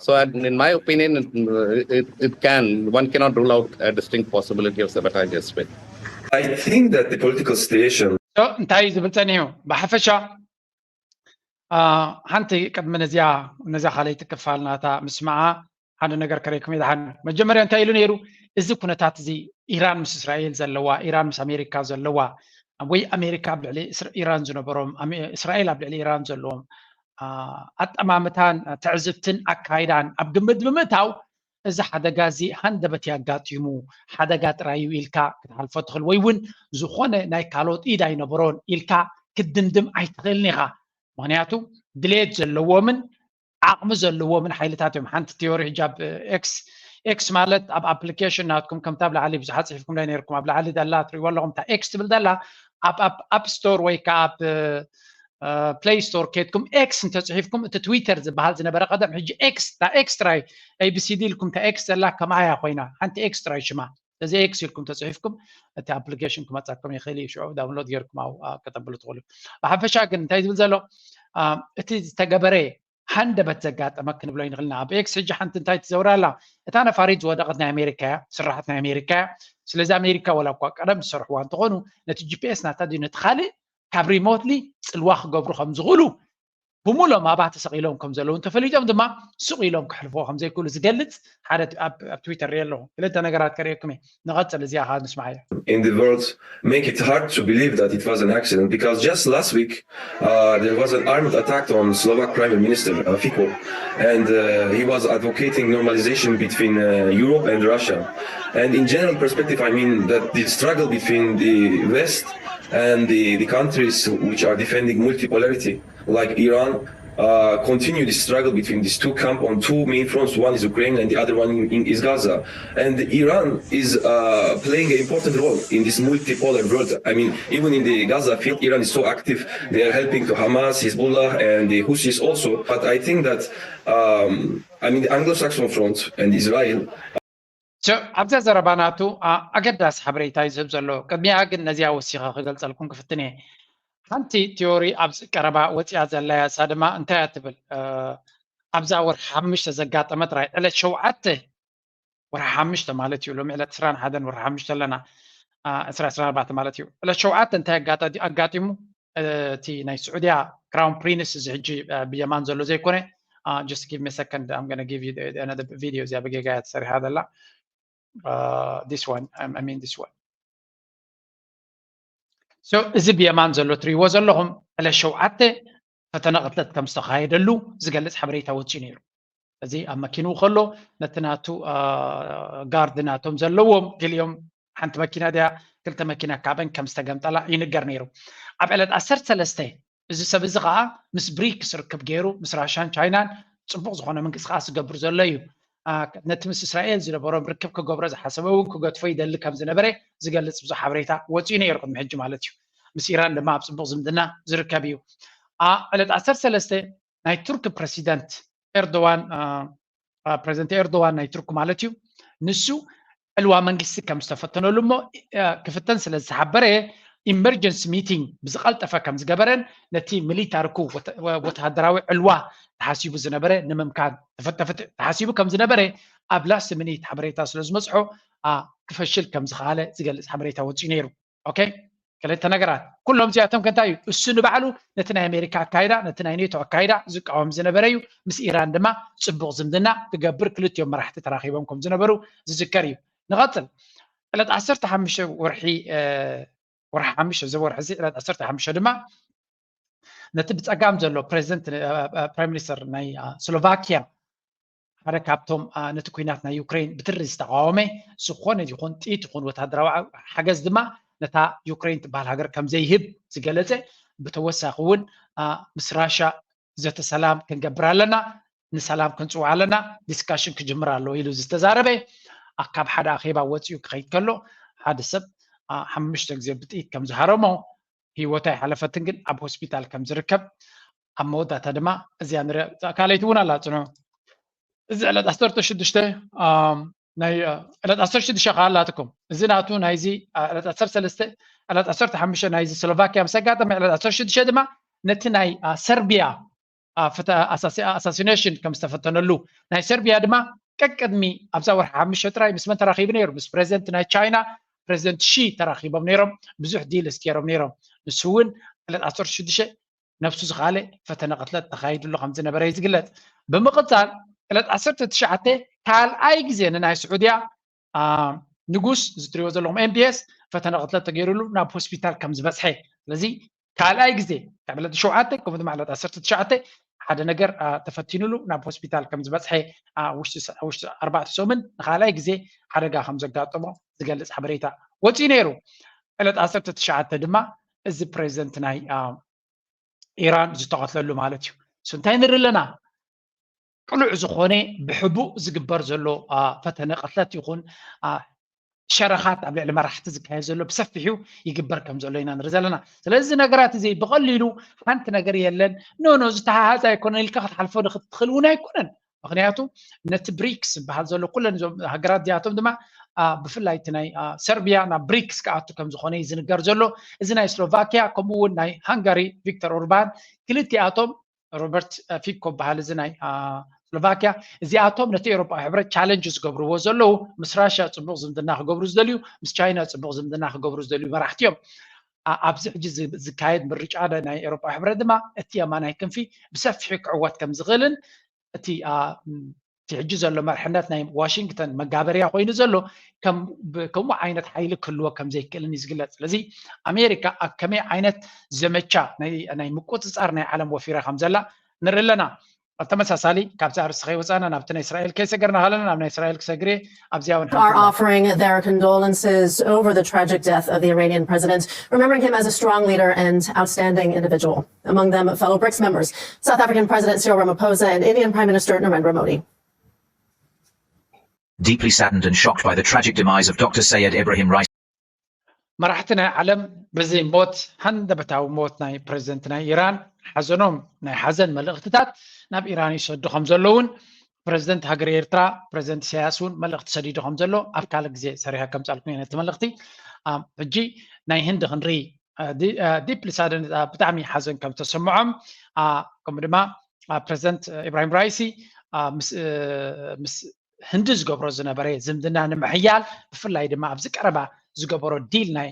So, in my opinion, it, it, it can, one cannot rule out a distinct possibility of sabotage as well. I think that the political situation. So እንታይ እዩ ዝብል ጸኒሑ? ብሓፈሻ ሓንቲ ቅድሚ ነዚኣ ነዛ ካልኣይቲ ክፋል ናታ ምስማዓ ሓደ ነገር ከረይኩም ይድሓን። መጀመርያ እንታይ ኢሉ ነይሩ? እዚ ኩነታት እዚ ኢራን ምስ እስራኤል ዘለዋ፣ ኢራን ምስ ኣሜሪካ ዘለዋ፣ ወይ ኣሜሪካ ኣብ ልዕሊ ኢራን ዝነበሮም፣ እስራኤል ኣብ ልዕሊ ኢራን ዘለዎም ኣጠማምታን ትዕዝብትን ኣካይዳን ኣብ ግምት ብምእታው፣ እዚ ሓደጋ እዚ ሃንደበት ያጋጢሙ ሓደጋ ጥራይ እዩ ኢልካ ክትሓልፎ ትኽእል፣ ወይ እውን ዝኾነ ናይ ካልኦት ኢድ ኣይነበሮን ኢልካ ክትድምድም ኣይትኽእልን ኢኻ። ምክንያቱ ድሌት ዘለዎምን ዓቕሚ ዘለዎምን ሓይልታት እዮም። ሓንቲ ቲዮሪ ሕጂ ኣብ ኤክስ ኤክስ ማለት ኣብ ኣፕሊኬሽን ናትኩም ከምታ ኣብ ላዕሊ ብዙሓት ጽሒፍኩም ዶ ነርኩም? ኣብ ላዕሊ ዘላ ትሪእዋ ኣለኹም፣ እታ ኤክስ ትብል ዘላ ኣብ ኣፕ ስቶር ወይ ከዓ ኣብ ፕሌይ ስቶር ኬድኩም ኤክስ እንተጽሒፍኩም፣ እቲ ትዊተር ዝበሃል ዝነበረ ቀደም፣ ሕጂ ኤክስ፣ እታ ኤክስ ጥራይ፣ ኤቢሲዲ ኢልኩም እታ ኤክስ ዘላ ከምኣ እያ ኮይና፣ ሓንቲ ኤክስ ጥራይ ሽማ። እዚ ኤክስ ኢልኩም ተጽሒፍኩም እቲ ኣፕሊኬሽን ክመጻኩም ይኽእል እዩ። ሽዑ ዳውንሎድ ጌርኩም ኣብኡ ከተብሉ ትኽእሉ። ብሓፈሻ ግን እንታይ ዝብል ዘሎ፣ እቲ ዝተገበረ ሃንደበት ዘጋጠመ ክንብሎ ይንኽእል ኢና። ኣብ ኤክስ ሕጂ ሓንቲ እንታይ ትዘውር ኣላ? እታ ነፋሪት ዝወደቐት ናይ ኣሜሪካ እያ፣ ስራሕት ናይ ኣሜሪካ እያ። ስለዚ ኣሜሪካ ዋላ እኳ ቀደም ዝሰርሕዋ እንተኾኑ፣ ነቲ ጂፒኤስ ናታ ድዩ ነቲ ካልእ ካብ ሪሞትሊ ጽልዋ ክገብሩ ከም ዝኽእሉ ብምሎም ኣብኣ ተሰቒሎም ከም ዘለዉ እንተፈሊጦም ድማ ሱቕ ኢሎም ክሕልፍዎ ከም ዘይክእሉ ዝገልጽ ሓደ ኣብ ትዊተር ሪኦ ኣለኹ። ክልተ ነገራት ከርእየኩም እየ። ንቐጽል፣ እዚኣ ከዓ ንስማዓያ። In the world make it hard to believe that it was an accident, because just last week uh, there was an armed attack on Slovak Prime Minister uh, Fico, and uh, he was advocating normalization between uh, Europe and Russia. And in general perspective, I mean that the struggle between the West and the, the countries which are defending multipolarity, like Iran, uh, continue the struggle between these two camps on two main fronts. One is Ukraine and the other one in, in, is Gaza. And Iran is uh, playing an important role in this multipolar world. I mean, even in the Gaza field, Iran is so active. They are helping to Hamas, Hezbollah, and the Houthis also. But I think that, um, I mean, the Anglo-Saxon front and Israel ኣብዛ ዘረባ ናቱ ኣገዳሲ ሓበሬታ እዩ ዝህብ ዘሎ። ቅድሚኣ ግን ነዚኣ ወሲኸ ክገልጸልኩም ክፍትን እየ። ሓንቲ ቲዮሪ ኣብዚ ቀረባ ወፂኣ ዘላ እያ። እሳ ድማ እንታይ እያ ትብል? ኣብዛ ወርሒ ሓሙሽተ ዘጋጠመ ጥራይ፣ ዕለት ሸውዓተ ወርሒ ሓሙሽተ ማለት እዩ። ሎሚ ዕለት ዕስራን ሓደን ወርሒ ሓሙሽተ ኣለና፣ ዕስራ ዕስራን ኣርባዕተ ማለት እዩ። ዕለት ሸውዓተ እንታይ ኣጋጢሙ? እቲ ናይ ስዑድያ ክራውን ፕሪንስ፣ እዚ ሕጂ ብየማን ዘሎ ዘይኮነ፣ just give me a second, I'm gonna give you the, another video። እዚኣ ብጌጋ እያ ተሰሪሓ ዘላ። Uh, this one, I, I mean this one. So እዚ ብየማን ዘሎ ትሪእዎ ዘለኹም ዕለት ሸውዓተ ፈተነ ቅትለት ከም ዝተኻየደሉ ዝገልጽ ሓበሬታ ወፂኡ ነይሩ። እዚ ኣብ መኪንኡ ከሎ ነቲ ናቱ ጋርድ ናቶም ዘለዎም፣ ገሊኦም ሓንቲ መኪና ድያ ክልተ መኪና ካብን ከም ዝተገምጠላ ይንገር ነይሩ። ኣብ ዕለት ዓሰርተ ሰለስተ እዚ ሰብ እዚ ከዓ ምስ ብሪክስ ርክብ ገይሩ ምስ ራሻን ቻይናን ፅቡቕ ዝኾነ ምንቅስቃስ ዝገብር ዘሎ እዩ። ነቲ ምስ እስራኤል ዝነበሮም ርክብ ክገብሮ ዝሓሰበ እውን ክገድፎ ይደሊ ከም ዝነበረ ዝገልፅ ብዙሕ ሓበሬታ ወፂኡ ነይሩ ቅድሚ ሕጂ ማለት እዩ። ምስ ኢራን ድማ ኣብ ፅቡቕ ዝምድና ዝርከብ እዩ። ዕለት ዓሰርተ ሰለስተ ናይ ቱርክ ፕረሲደንት ኤርዶዋን፣ ፕረዚደንት ኤርዶዋን ናይ ቱርክ ማለት እዩ፣ ንሱ ዕልዋ መንግስቲ ከም ዝተፈተነሉ እሞ ክፍተን ስለ ዝተሓበረ ኢመርጀንሲ ሚቲንግ ብዝቐልጠፈ ከም ዝገበረን ነቲ ሚሊታሪ ኩ ወተሃደራዊ ዕልዋ ተሓሲቡ ዝነበረ ንምምካን ተሓሲቡ ከም ዝነበረ ኣብ ላስት ሚኒት ሓበሬታ ስለ ዝመፅሖ ክፈሽል ከም ዝኸኣለ ዝገልፅ ሓበሬታ ወፂኡ ነይሩ። ኦኬ፣ ክልተ ነገራት። ኩሎም እዚኣቶም ከ እንታይ እዩ? እሱ ንባዕሉ ነቲ ናይ ኣሜሪካ ኣካይዳ፣ ነቲ ናይ ኔቶ ኣካይዳ ዝቃወም ዝነበረ እዩ። ምስ ኢራን ድማ ፅቡቕ ዝምድና ክገብር ክልቲኦም መራሕቲ ተራኺቦም ከም ዝነበሩ ዝዝከር እዩ። ንቐፅል። ዕለት ዓሰርተ ሓሙሽተ ወርሒ፣ ወርሒ ሓሙሽተ፣ እዚ ወርሒ እዚ ዕለት ዓሰርተ ሓሙሽተ ድማ ነቲ ብፀጋም ዘሎ ፕሬዚደንት፣ ፕራይም ሚኒስተር ናይ ስሎቫኪያ ሓደ ካብቶም ነቲ ኩናት ናይ ዩክሬን ብትሪ ዝተቃወመ፣ ዝኾነ ይኹን ጥይት ይኹን ወታደራዊ ሓገዝ ድማ ነታ ዩክሬን ትበሃል ሃገር ከም ዘይህብ ዝገለጸ፣ ብተወሳኺ እውን ምስ ራሻ ዘተ ሰላም ክንገብር ኣለና፣ ንሰላም ክንጽውዕ ኣለና፣ ዲስካሽን ክጅምር ኣለዎ ኢሉ ዝተዛረበ፣ ካብ ሓደ ኣኼባ ወጺኡ ክኸይድ ከሎ ሓደ ሰብ ሓሙሽተ ግዜ ብጥይት ከም ዝሃረሞ፣ ህይወቱ ኣይሓለፈትን ግን ኣብ ሆስፒታል ከም ዝርከብ፣ ኣብ መወዳእታ ድማ እዚኣ ንሪኣ። ካልኣይቲ እውን ኣላ፣ ጽንሑ። እዚ ዕለት ዓሰርተ ሽዱሽተ ናይ ዕለት ዓሰርተ ሽዱሽተ ከዓ ኣላትኩም። እዚ ናቱ ናይዚ ዕለት ዓሰርተ ሰለስተ፣ ዕለት ዓሰርተ ሓሙሽተ ናይዚ ስሎቫኪያ ምስ ኣጋጠመ፣ ዕለት ዓሰርተ ሽዱሽተ ድማ ነቲ ናይ ሰርቢያ ኣሳሲኔሽን ከም ዝተፈተነሉ፣ ናይ ሰርቢያ ድማ ቀቅድሚ ኣብዛ ወርሒ ሓሙሽተ ጥራይ ምስ መን ተራኺቡ ነይሩ? ምስ ፕሬዚደንት ናይ ቻይና፣ ፕሬዚደንት ሺ ተራኺቦም ነይሮም። ብዙሕ ዲልስ ገይሮም ነይሮም። ንሱ እውን ዕለት ዓሰርተ ሽዱሽተ ነብሱ ዝኻለ ፈተነ ቅትለት ተኻይድሉ ከም ዝነበረ እዩ ዝግለጽ። ብምቕጻል ዕለት ዓሰርተ ትሽዓተ ካልኣይ ግዜ ንናይ ስዑድያ ንጉስ፣ እዚ ትሪእዎ ዘለኹም ኤምቢኤስ፣ ፈተነ ቅትለት ተገይሩሉ ናብ ሆስፒታል ከም ዝበጽሐ። ስለዚ ካልኣይ ግዜ፣ ካብ ዕለት ሸውዓተ ከምኡ ድማ ዕለት ዓሰርተ ትሽዓተ ሓደ ነገር ተፈቲኑሉ ናብ ሆስፒታል ከም ዝበጽሐ፣ ውሽጢ ኣርባዕተ ሰሙን ንኻልኣይ ግዜ ሓደጋ ከም ዘጋጠሞ ዝገልጽ ሓበሬታ ወፂኡ ነይሩ። ዕለት ዓሰርተ ትሽዓተ ድማ እዚ ፕሬዚደንት ናይ ኢራን ዝተቐትለሉ ማለት እዩ። እሱ እንታይ ንርኢ ኣለና? ቅሉዕ ዝኾነ ብሕቡእ ዝግበር ዘሎ ፈተነ ቅትለት ይኹን ሸረኻት ኣብ ልዕሊ መራሕቲ ዝካየድ ዘሎ ብሰፊሑ ይግበር ከም ዘሎ ኢና ንርኢ ዘለና። ስለዚ ነገራት እዚ ብቐሊሉ ሓንቲ ነገር የለን፣ ኖ ኖ ዝተሓሃፀ ኣይኮነን ኢልካ ክትሓልፎ ትኽእል እውን ኣይኮነን። ምክንያቱ ነቲ ብሪክስ ዝበሃል ዘሎ ኩለን እዞም ሃገራት እዚኣቶም ድማ ብፍላይ እቲ ናይ ሰርቢያ ናብ ብሪክስ ክኣቱ ከም ዝኾነ እዩ ዝንገር ዘሎ። እዚ ናይ ስሎቫኪያ ከምኡ እውን ናይ ሃንጋሪ ቪክተር ኦርባን ክልቲኣቶም ሮበርት ፊኮ በሃል እዚ ናይ ስሎቫኪያ እዚኣቶም ነቲ ኤሮጳዊ ሕብረት ቻለንጅ ዝገብርዎ ዘለዉ ምስ ራሽያ ፅቡቅ ዝምድና ክገብሩ ዝደልዩ ምስ ቻይና ፅቡቅ ዝምድና ክገብሩ ዝደልዩ መራሕቲ እዮም። ኣብዚ ሕጂ ዝካየድ ምርጫ ናይ ኤሮጳዊ ሕብረት ድማ እቲ የማናይ ክንፊ ብሰፊሑ ክዕወት ከም ዝኽእልን እቲ እቲ ሕጂ ዘሎ መርሕነት ናይ ዋሽንግተን መጋበርያ ኮይኑ ዘሎ ከምኡ ዓይነት ሓይሊ ክህልዎ ከም ዘይክእልን እዩ ዝግለጽ። ስለዚ ኣሜሪካ ኣብ ከመይ ዓይነት ዘመቻ ናይ ምቁፅፃር ናይ ዓለም ወፊራ ከም ዘላ ንርኢ ኣለና። ኣብ ተመሳሳሊ ካብዚ ኣርእስቲ ከይወፃና ናብቲ ናይ እስራኤል ከይሰገርና ከለና ናብ ናይ እስራኤል ክሰግር ኣብዚኣ እውን are offering their condolences over the tragic death of the Iranian president, remembering him as a strong leader and outstanding individual. Among them, fellow brics members, South African President Cyril Ramaphosa and Indian Prime Minister Narendra Modi. Deeply saddened and shocked by the tragic demise of Doctor Sayed Ibrahim Raisi. መራሕቲ ናይ ዓለም በዚ ሞት ሃንደበታዊ ሞት ናይ ፕሬዚደንት ናይ ኢራን ሓዘኖም ናይ ሓዘን መልእኽትታት ናብ ኢራን ይሰዱ ከም ዘለውን ፕሬዚደንት ሃገር ኤርትራ ፕሬዚደንት ኢሳያስ እውን መልእኽቲ ሰዲዱ ከም ዘሎ ኣብ ካልእ ግዜ ሰሪሐ ከምጻልኩም እየ ነቲ መልእኽቲ። ሕጂ ናይ ህንዲ ክንርኢ ዲፕሊ ሳደን ብጣዕሚ ሓዘን ከም ዝተሰምዖም ከምኡ ድማ ፕሬዚደንት ኢብራሂም ራይሲ ምስ ህንዲ ዝገብሮ ዝነበረ ዝምድና ንምሕያል ብፍላይ ድማ ኣብዚ ቀረባ ዝገበሮ ዲል ናይ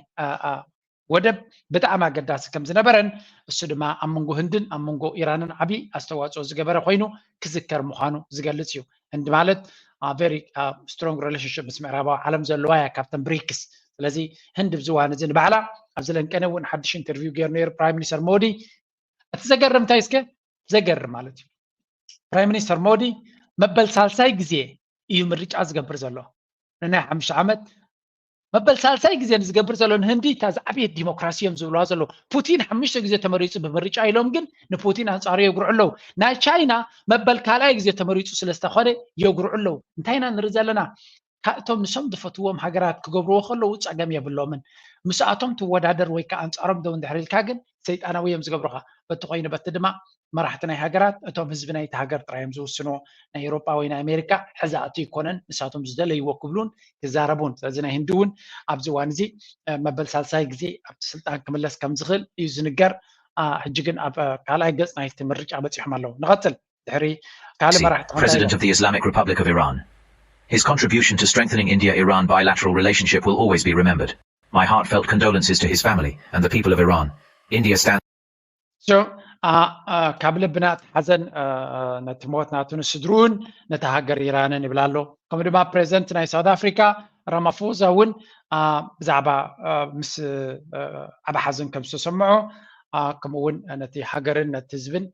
ወደብ ብጣዕሚ ኣገዳሲ ከም ዝነበረን እሱ ድማ ኣብ መንጎ ህንድን ኣብ መንጎ ኢራንን ዓብዪ ኣስተዋፅኦ ዝገበረ ኮይኑ ክዝከር ምዃኑ ዝገልፅ እዩ። ህንዲ ማለት ቨሪ ስትሮንግ ሪሌሽንሽፕ ምስ ምዕራባዊ ዓለም ዘለዋ እያ ካብተን ብሪክስ። ስለዚ ህንዲ ኣብዚ እዋን እዚ ንባዕላ ኣብዚ ለንቀነ እውን ሓድሽ ኢንተርቪው ገይሩ ነይሩ ፕራይም ሚኒስተር ሞዲ። እቲ ዘገርም እንታይ እስከ ዘገርም ማለት እዩ ፕራይም ሚኒስተር ሞዲ መበል ሳልሳይ ግዜ እዩ ምርጫ ዝገብር ዘሎ ንናይ ሓሙሽተ ዓመት መበል ሳልሳይ ግዜ ንዝገብር ዘሎ ንህንዲ እታ ዝዓበየት ዲሞክራሲ እዮም ዝብልዋ ዘለዉ። ፑቲን ሓሙሽተ ግዜ ተመሪፁ ብምርጫ ኢሎም ግን ንፑቲን ኣንፃሩ የጉርዑ ኣለዉ። ናይ ቻይና መበል ካልኣይ ግዜ ተመሪፁ ስለዝተኾነ የጉርዑ ኣለዉ። እንታይ ኢና ንርኢ ዘለና? እቶም ንሶም ዝፈትዎም ሃገራት ክገብርዎ ከለዉ ፀገም የብሎምን። ምስኣቶም ትወዳደር ወይ ከዓ ኣንፃሮም ደው እንድሕር ኢልካ ግን ሰይጣናዊ እዮም ዝገብሩኻ። በቲ ኮይኑ በቲ ድማ መራሕቲ ናይ ሃገራት እቶም ህዝቢ ናይቲ ሃገር ጥራይ እዮም ዝውስንዎ። ናይ ኤውሮጳ ወይ ናይ ኣሜሪካ ሕዚ ኣቱ ኣይኮነን ንሳቶም ዝደለይዎ ክብሉን ክዛረቡን። ስለዚ ናይ ህንዲ እውን ኣብዚ እዋን እዚ መበል ሳልሳይ ግዜ ኣብቲ ስልጣን ክምለስ ከም ዝኽእል እዩ ዝንገር። ሕጂ ግን ኣብ ካልኣይ ገፅ ናይቲ ምርጫ በፂሖም ኣለዉ። ንቐፅል። ድሕሪ ካልእ መራሕቲ President of the Islamic Republic of Iran. His contribution to strengthening India-Iran bilateral relationship will always be remembered. My heartfelt condolences to his family and the people of Iran. India stands ካብ ልብና እቲ ሓዘን ነቲ ሞት ናቱ ንስድርኡን ነቲ ሃገር ኢራንን ይብል ኣሎ። ከምኡ ድማ ፕሬዚደንት ናይ ሳውት ኣፍሪካ ራማፎዛ እውን ብዛዕባ ምስ ዓብ ሓዘን ከም ዝተሰምዖ ከምኡ እውን ነቲ ሃገርን ነቲ ህዝብን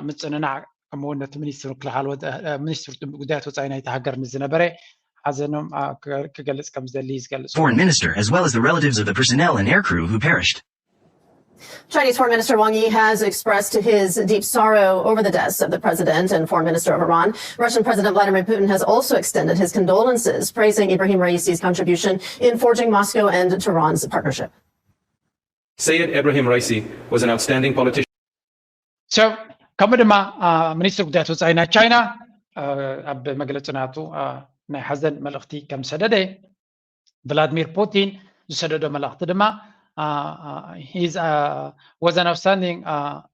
ምፅንናዕ ከምኡ እውን ነቲ ሚኒስትር ምክልኻል ወ- እ፣ ሚኒስትር ጉዳያት ወፃኢ ናይቲ ሃገር ንዝነበረ ሓዘኖም እ፣ ክ- ክገልፅ ከም ዝደሊ ዝገልፁ። foreign minister, as well as the relatives of the personnel and aircrew who perished. Chinese Foreign Minister Wang Yi has expressed his deep sorrow over the deaths of the president and foreign minister of Iran. Russian President Vladimir Putin has also extended his condolences, praising Ibrahim Raisi's contribution in forging Moscow and Tehran's partnership. Sayed Ebrahim Raisi was an outstanding politician. So ከምኡ ድማ ሚኒስትር ጉዳያት ወፃኢ ናይ ቻይና ኣብ መግለፂ ናቱ ናይ ሓዘን መልእኽቲ ከም ሰደደ፣ ቭላድሚር ፑቲን ዝሰደዶ መልእኽቲ ድማ was an outstanding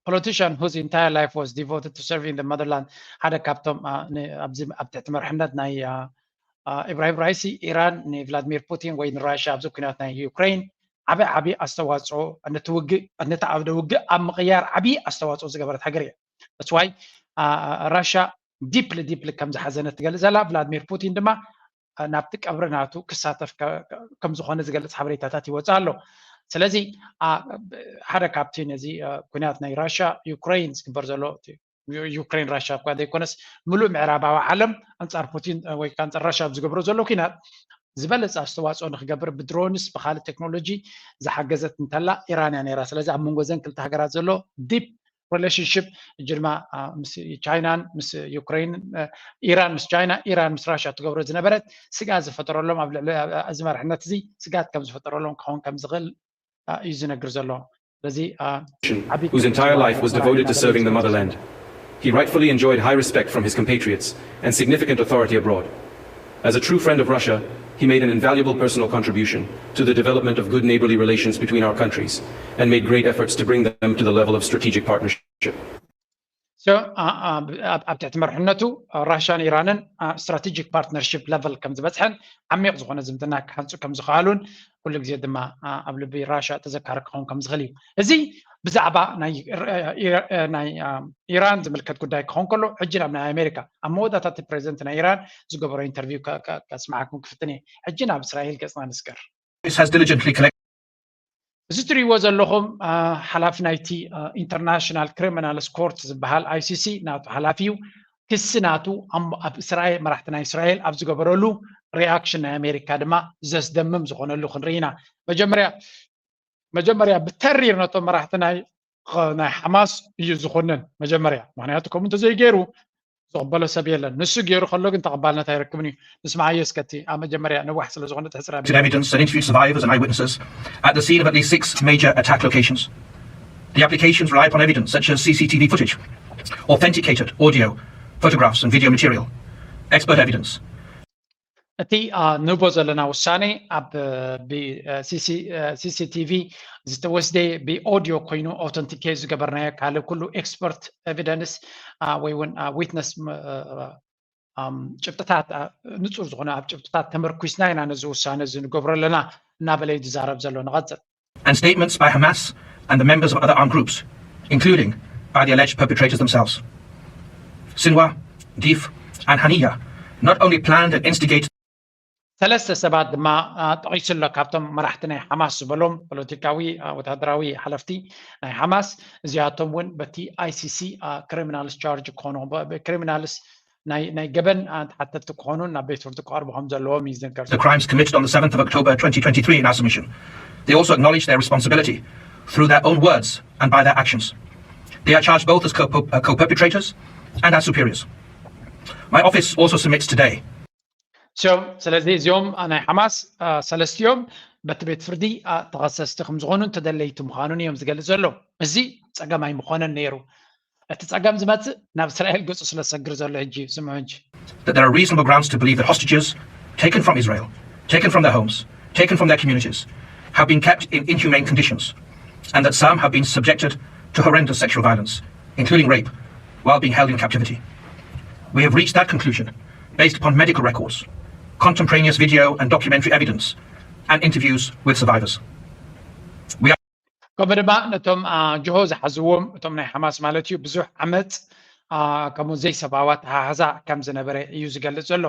politician whose entire life was devoted to serving the motherland. ሓደ ካብቶም ኣብዚ ኣብ ትሕቲ መርሕነት ናይ ኢብራሂም ራይሲ ኢራን ንቭላድሚር ፑቲን ወይ ንራሽያ ኣብዚ ኩናት ናይ ዩክሬን ዓቢ ዓቢ ኣስተዋፅኦ ነቲ ውግእ ነቲ ዓውደ ውግእ ኣብ ምቕያር ዓቢ ኣስተዋፅኦ ዝገበረት ሃገር እያ። That's why ራሽያ deeply deeply ከም ዝሓዘነት ትገልፅ ዘላ። ቭላድሚር ፑቲን ድማ ናብቲ ቀብሪ ናቱ ክሳተፍ ከም ዝኾነ ዝገልፅ ሓበሬታታት ይወፅእ ኣሎ። ስለዚ ሓደ ካብቲ ነዚ ኩናት ናይ ራሽያ ዩክሬን ዝግበር ዘሎ ዩክሬን ራሽያ እኳ ዘይኮነስ ምሉእ ምዕራባዊ ዓለም ኣንፃር ፑቲን ወይ ከዓ ኣንፃር ራሽያ ኣብ ዝገብሮ ዘሎ ኩናት ዝበለፀ ኣስተዋፅኦ ንክገብር ብድሮንስ ብካልእ ቴክኖሎጂ ዝሓገዘት እንተላ ኢራን እያ ነይራ። ስለዚ ኣብ መንጎ ዘን ክልተ ሃገራት ዘሎ deep relationship ሕጂ ድማ ምስ ቻይናን ምስ ዩክሬን ኢራን ምስ ቻይና ኢራን ምስ ራሽያ ትገብሮ ዝነበረት ስግኣት ዝፈጠረሎም ኣብ ልዕሊ እዚ መርሕነት እዚ ስግኣት ከም ዝፈጠረሎም ክኸውን ከም ዝኽእል እዩ ዝነግር ዘሎ። ስለዚ whose entire life was devoted to serving the motherland. He rightfully enjoyed high respect from his compatriots and significant authority abroad. As a true friend of Russia, he made an invaluable personal contribution to the development of good neighborly relations between our countries and made great efforts to bring them to the level of strategic partnership. ኣብ ትሕቲ መርሕነቱ ራሽያን ኢራንን strategic partnership level ከም ዝበፅሐን ዓሚቕ ዝኾነ ዝምድና ክሃንፁ ከም ዝኸኣሉን ኩሉ ግዜ ድማ ኣብ ልቢ ራሽያ ተዘካሪ ክኸውን ከም ዝኽእል እዩ። እዚ ብዛዕባ ናይ ኢራን ዝምልከት ጉዳይ ክኸውን ከሎ ሕጂ ናብ ናይ ኣሜሪካ ኣብ መወዳእታ እቲ ፕሬዚደንት ናይ ኢራን ዝገበሮ ኢንተርቪው ከስምዓኩም ክፍትን እየ። ሕጂ ናብ እስራኤል ገፅና ንስገር። has diligently collected እዚ ትሪእዎ ዘለኹም ሓላፊ ናይቲ ኢንተርናሽናል ክሪሚናልስ ኮርት ዝበሃል ICC ናቱ ሓላፊ እዩ። ክሲ ናቱ ኣብ እስራኤል መራሕቲ ናይ እስራኤል ኣብ ዝገበረሉ ሪኣክሽን ናይ ኣሜሪካ ድማ ዘስደምም ዝኾነሉ ክንርኢ ኢና። መጀመርያ መጀመርያ ብተሪር ነቶም መራሕቲ ናይ ናይ ሓማስ እዩ ዝኹንን መጀመርያ። ምክንያቱ ከምኡ እንተዘይገይሩ ዝቕበሎ ሰብ የለን። ንሱ ገይሩ ከሎ ግን ተቐባልነት ኣይረክብን እዩ። ንስምዓዮ እስከ እቲ ኣብ መጀመርያ ነዋሕ ስለ ዝኾነ ትሕፅር ኣቢሉ evidence and interviewed survivors and eyewitnesses at the scene of at least six major attack locations. The applications rely upon evidence such as CCTV footage, authenticated audio, photographs and video material, expert evidence, እቲ ንህቦ ዘለና ውሳኔ ኣብ CCTV ዝተወስደ ብኦድዮ ኮይኑ ኣውተንቲኬት ዝገበርናዮ ካልእ ኩሉ ኤክስፐርት ኤቪደንስ ወይ እውን ዊትነስ ጭብጥታት ንፁር ዝኾነ ኣብ ጭብጥታት ተመርኩስና ኢና ነዚ ውሳነ እዚ ንገብሮ ኣለና እናበለ እዩ ዝዛረብ ዘሎ። ንቐፅል። and statements by Hamas and the members of other armed groups, including by the alleged perpetrators themselves. Sinwar, Deif, and Haniyeh not only planned and instigated ሰለስተ ሰባት ድማ ጠቒሱ ኣሎ። ካብቶም መራሕቲ ናይ ሓማስ ዝበሎም ፖለቲካዊ ወታደራዊ ሓለፍቲ ናይ ሓማስ እዚኣቶም እውን በቲ ICC ክሪሚናልስ ቻርጅ ክኾኑ ክሪሚናልስ ናይ ገበን ተሓተትቲ ክኾኑን ናብ ቤት ፍርዲ ክቐርቡ ከም ዘለዎም እዩ ዝንገር። The crimes committed on the seventh of October twenty twenty-three in our submission. They also acknowledge their responsibility through their own words and by their actions. They are charged both as co-perpetrators and as superiors. My office also submits today. So ስለዚ እዚኦም ናይ ሓማስ ሰለስቲኦም በቲ ቤት ፍርዲ ተኸሰስቲ ከም ዝኾኑን ተደለይቲ ምዃኑን እዮም ዝገልጽ ዘሎ። እዚ ጸገም ኣይምኾነን ነይሩ። እቲ ጸገም ዝመጽእ ናብ እስራኤል ገጹ ስለ ዝሰግር ዘሎ ሕጂ እዩ። ስምዑ ሕጂ። that there are reasonable grounds to believe that hostages taken from Israel, taken from their homes, taken from their communities, have been kept in inhumane conditions, and that some have been subjected to horrendous sexual violence, including rape, while being held in captivity. We have reached that conclusion based upon medical records, contemporaneous video and documentary evidence, and interviews with survivors. ከምኡ ድማ ነቶም ጅሆ ዝሓዝዎም እቶም ናይ ሓማስ ማለት እዩ ብዙሕ ዓመፅ ከምኡ ዘይሰብኣዊ ኣተሓሕዛ ከም ዝነበረ እዩ ዝገልፅ ዘሎ።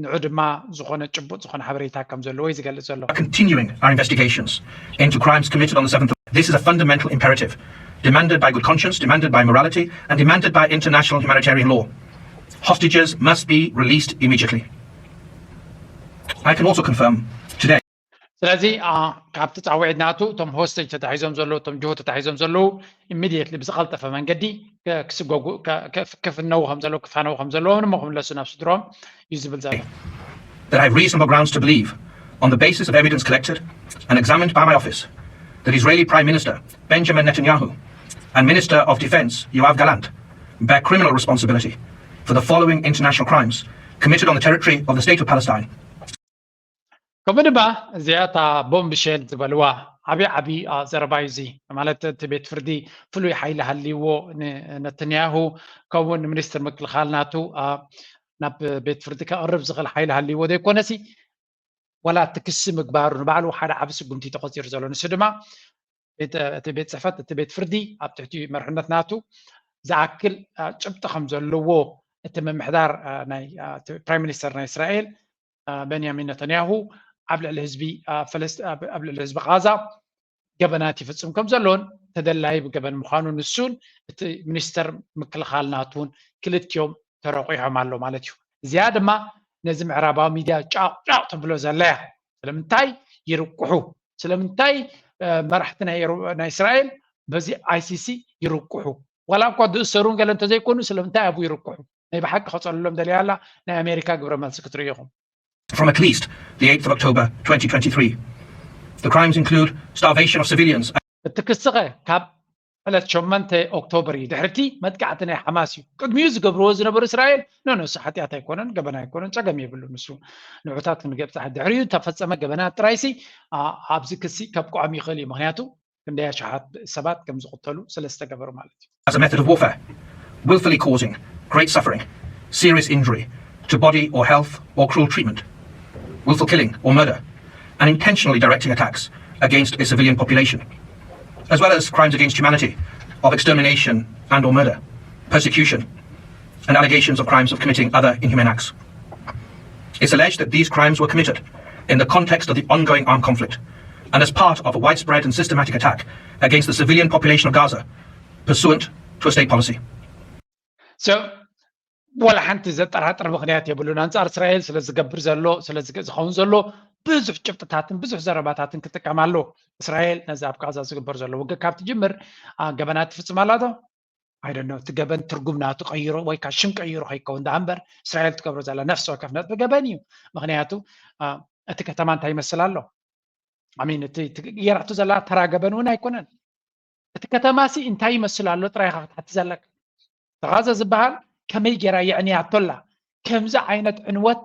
ንዑ ድማ ዝኾነ ጭቡጥ ዝኾነ ሓበሬታ ከም ዘለዎ እዩ ዝገልፅ ዘሎ። Continuing our investigations into crimes committed on the seventh of this is a fundamental imperative demanded by good conscience, demanded by morality, and demanded by international humanitarian law. Hostages must be released immediately. I can also confirm today. ስለዚ ካብቲ ጻውዒት ናቱ እቶም ሆስቴጅ ተታሒዞም ዘለዉ እቶም ጅሆ ተታሒዞም ዘለዉ ኢሚዲየትሊ ብዝቐልጠፈ መንገዲ ክስጎጉ ክፍነዉ ከም ዘለዉ ክፋነዉ ከም ዘለዎም እሞ ክምለሱ ናብ ስድሮም እዩ ዝብል ዘሎ። That I have reasonable grounds to believe, on the basis of evidence collected and examined by my office, that Israeli Prime Minister Benjamin Netanyahu and Minister of Defense Yoav Gallant bear criminal responsibility for the following international crimes committed on the territory of the State of Palestine. ከምኡ ድማ እዚኣ እታ ቦምብሸል ዝበልዋ ዓብዪ ዓብዪ ዘረባ እዩ እዚ። ማለት እቲ ቤት ፍርዲ ፍሉይ ሓይሊ ሃልይዎ ንነተንያሁ ከምኡ ንሚኒስትር ምክልኻል ናቱ ናብ ቤት ፍርዲ ከቕርብ ዝኽእል ሓይሊ ሃልይዎ ዘይኮነሲ ዋላ እቲ ክሲ ምግባሩ ንባዕሉ ሓደ ዓቢ ስጉምቲ ተቖፂሩ ዘሎ። ንሱ ድማ እቲ ቤት ፅሕፈት እቲ ቤት ፍርዲ ኣብ ትሕቲ መርሕነት ናቱ ዝኣክል ጭብጢ ከም ዘለዎ እቲ ምምሕዳር ናይ ፕራይም ሚኒስተር ናይ እስራኤል በንያሚን ነተንያሁ ኣብ ልዕሊ ህዝቢ ኣብ ልዕሊ ህዝቢ ቃዛ ገበናት ይፍፅም ከም ዘሎን ተደላዪ ብገበን ምዃኑ ንሱን እቲ ሚኒስተር ምክልኻል ናቱን ክልቲኦም ተረቂሖም ኣሎ ማለት እዩ። እዚኣ ድማ ነዚ ምዕራባዊ ሚድያ ጫቕ ጫቕ ትብሎ ዘላ እያ። ስለምንታይ ይርቅሑ? ስለምንታይ መራሕቲ ናይ እስራኤል በዚ ኣይሲሲ ይርቅሑ? ዋላ እኳ ዝእሰሩን ገለ እንተዘይኮኑ ስለምንታይ ኣብኡ ይርቅሑ? ናይ ብሓቂ ከፀልሎም ደልያ ኣላ። ናይ ኣሜሪካ ግብረ መልሲ ክትርእዩ ኢኹም። From at least the eighth of October twenty twenty-three. The crimes include starvation of civilians. እቲ ክስኸ ካብ ዕለት ሸሞንተ ኦክቶበር እዩ። ድሕርቲ መጥቃዕቲ ናይ ሓማስ እዩ። ቅድሚኡ ዝገብርዎ ዝነበሩ እስራኤል ኖ ኖ፣ እሱ ሓጢኣት ኣይኮነን፣ ገበን ኣይኮነን፣ ጸገም የብሉን። እሱ ንዑታት ክንገብጻ ድሕሪኡ ተፈጸመ ገበናት ጥራይሲ ኣብዚ ክሲ ከብቅዖም ይኽእል እዩ። ምክንያቱ ክንደይ ኣሽሓት ሰባት ከም ዝቕተሉ ስለ ዝተገበሩ ማለት እዩ። As a method of warfare, willfully causing great suffering, serious injury to body or health, or cruel treatment, willful killing or murder, and intentionally directing attacks against a civilian population, as well as crimes against humanity of extermination and or murder, persecution, and allegations of crimes of committing other inhumane acts. It's alleged that these crimes were committed in the context of the ongoing armed conflict and as part of a widespread and systematic attack against the civilian population of Gaza, pursuant to a state policy. So, ዋላ ሓንቲ ዘጠራጥር ምክንያት የብሉን። ኣንጻር እስራኤል ስለ ዝገብር ዘሎ ስለ ዝኸውን ዘሎ ብዙሕ ጭብጥታትን ብዙሕ ዘረባታትን ክጥቀም ኣሎ። እስራኤል ነዚ ኣብ ቃዛ ዝግበር ዘሎ ውግእ ካብ ትጅምር ገበናት ትፍጽም ኣላ ዶ? ኣይደኖ እቲ ገበን ትርጉም ናቱ ቀይሮ ወይ ከዓ ሽም ቀይሮ ከይከውን ደኣ እምበር እስራኤል ትገብሮ ዘላ ነፍሲ ወከፍ ነጥቢ ገበን እዩ። ምክንያቱ እቲ ከተማ እንታይ ይመስል ኣሎ? ኣሚን እቲ ጌራቱ ዘላ ተራ ገበን እውን ኣይኮነን። እቲ ከተማሲ እንታይ ይመስል ኣሎ ጥራይ ኢኻ ክትሓቲ ዘለካ። ተቓዘ ዝበሃል ከመይ ጌራ የዕንያቶ ኣላ? ከምዚ ዓይነት ዕንወት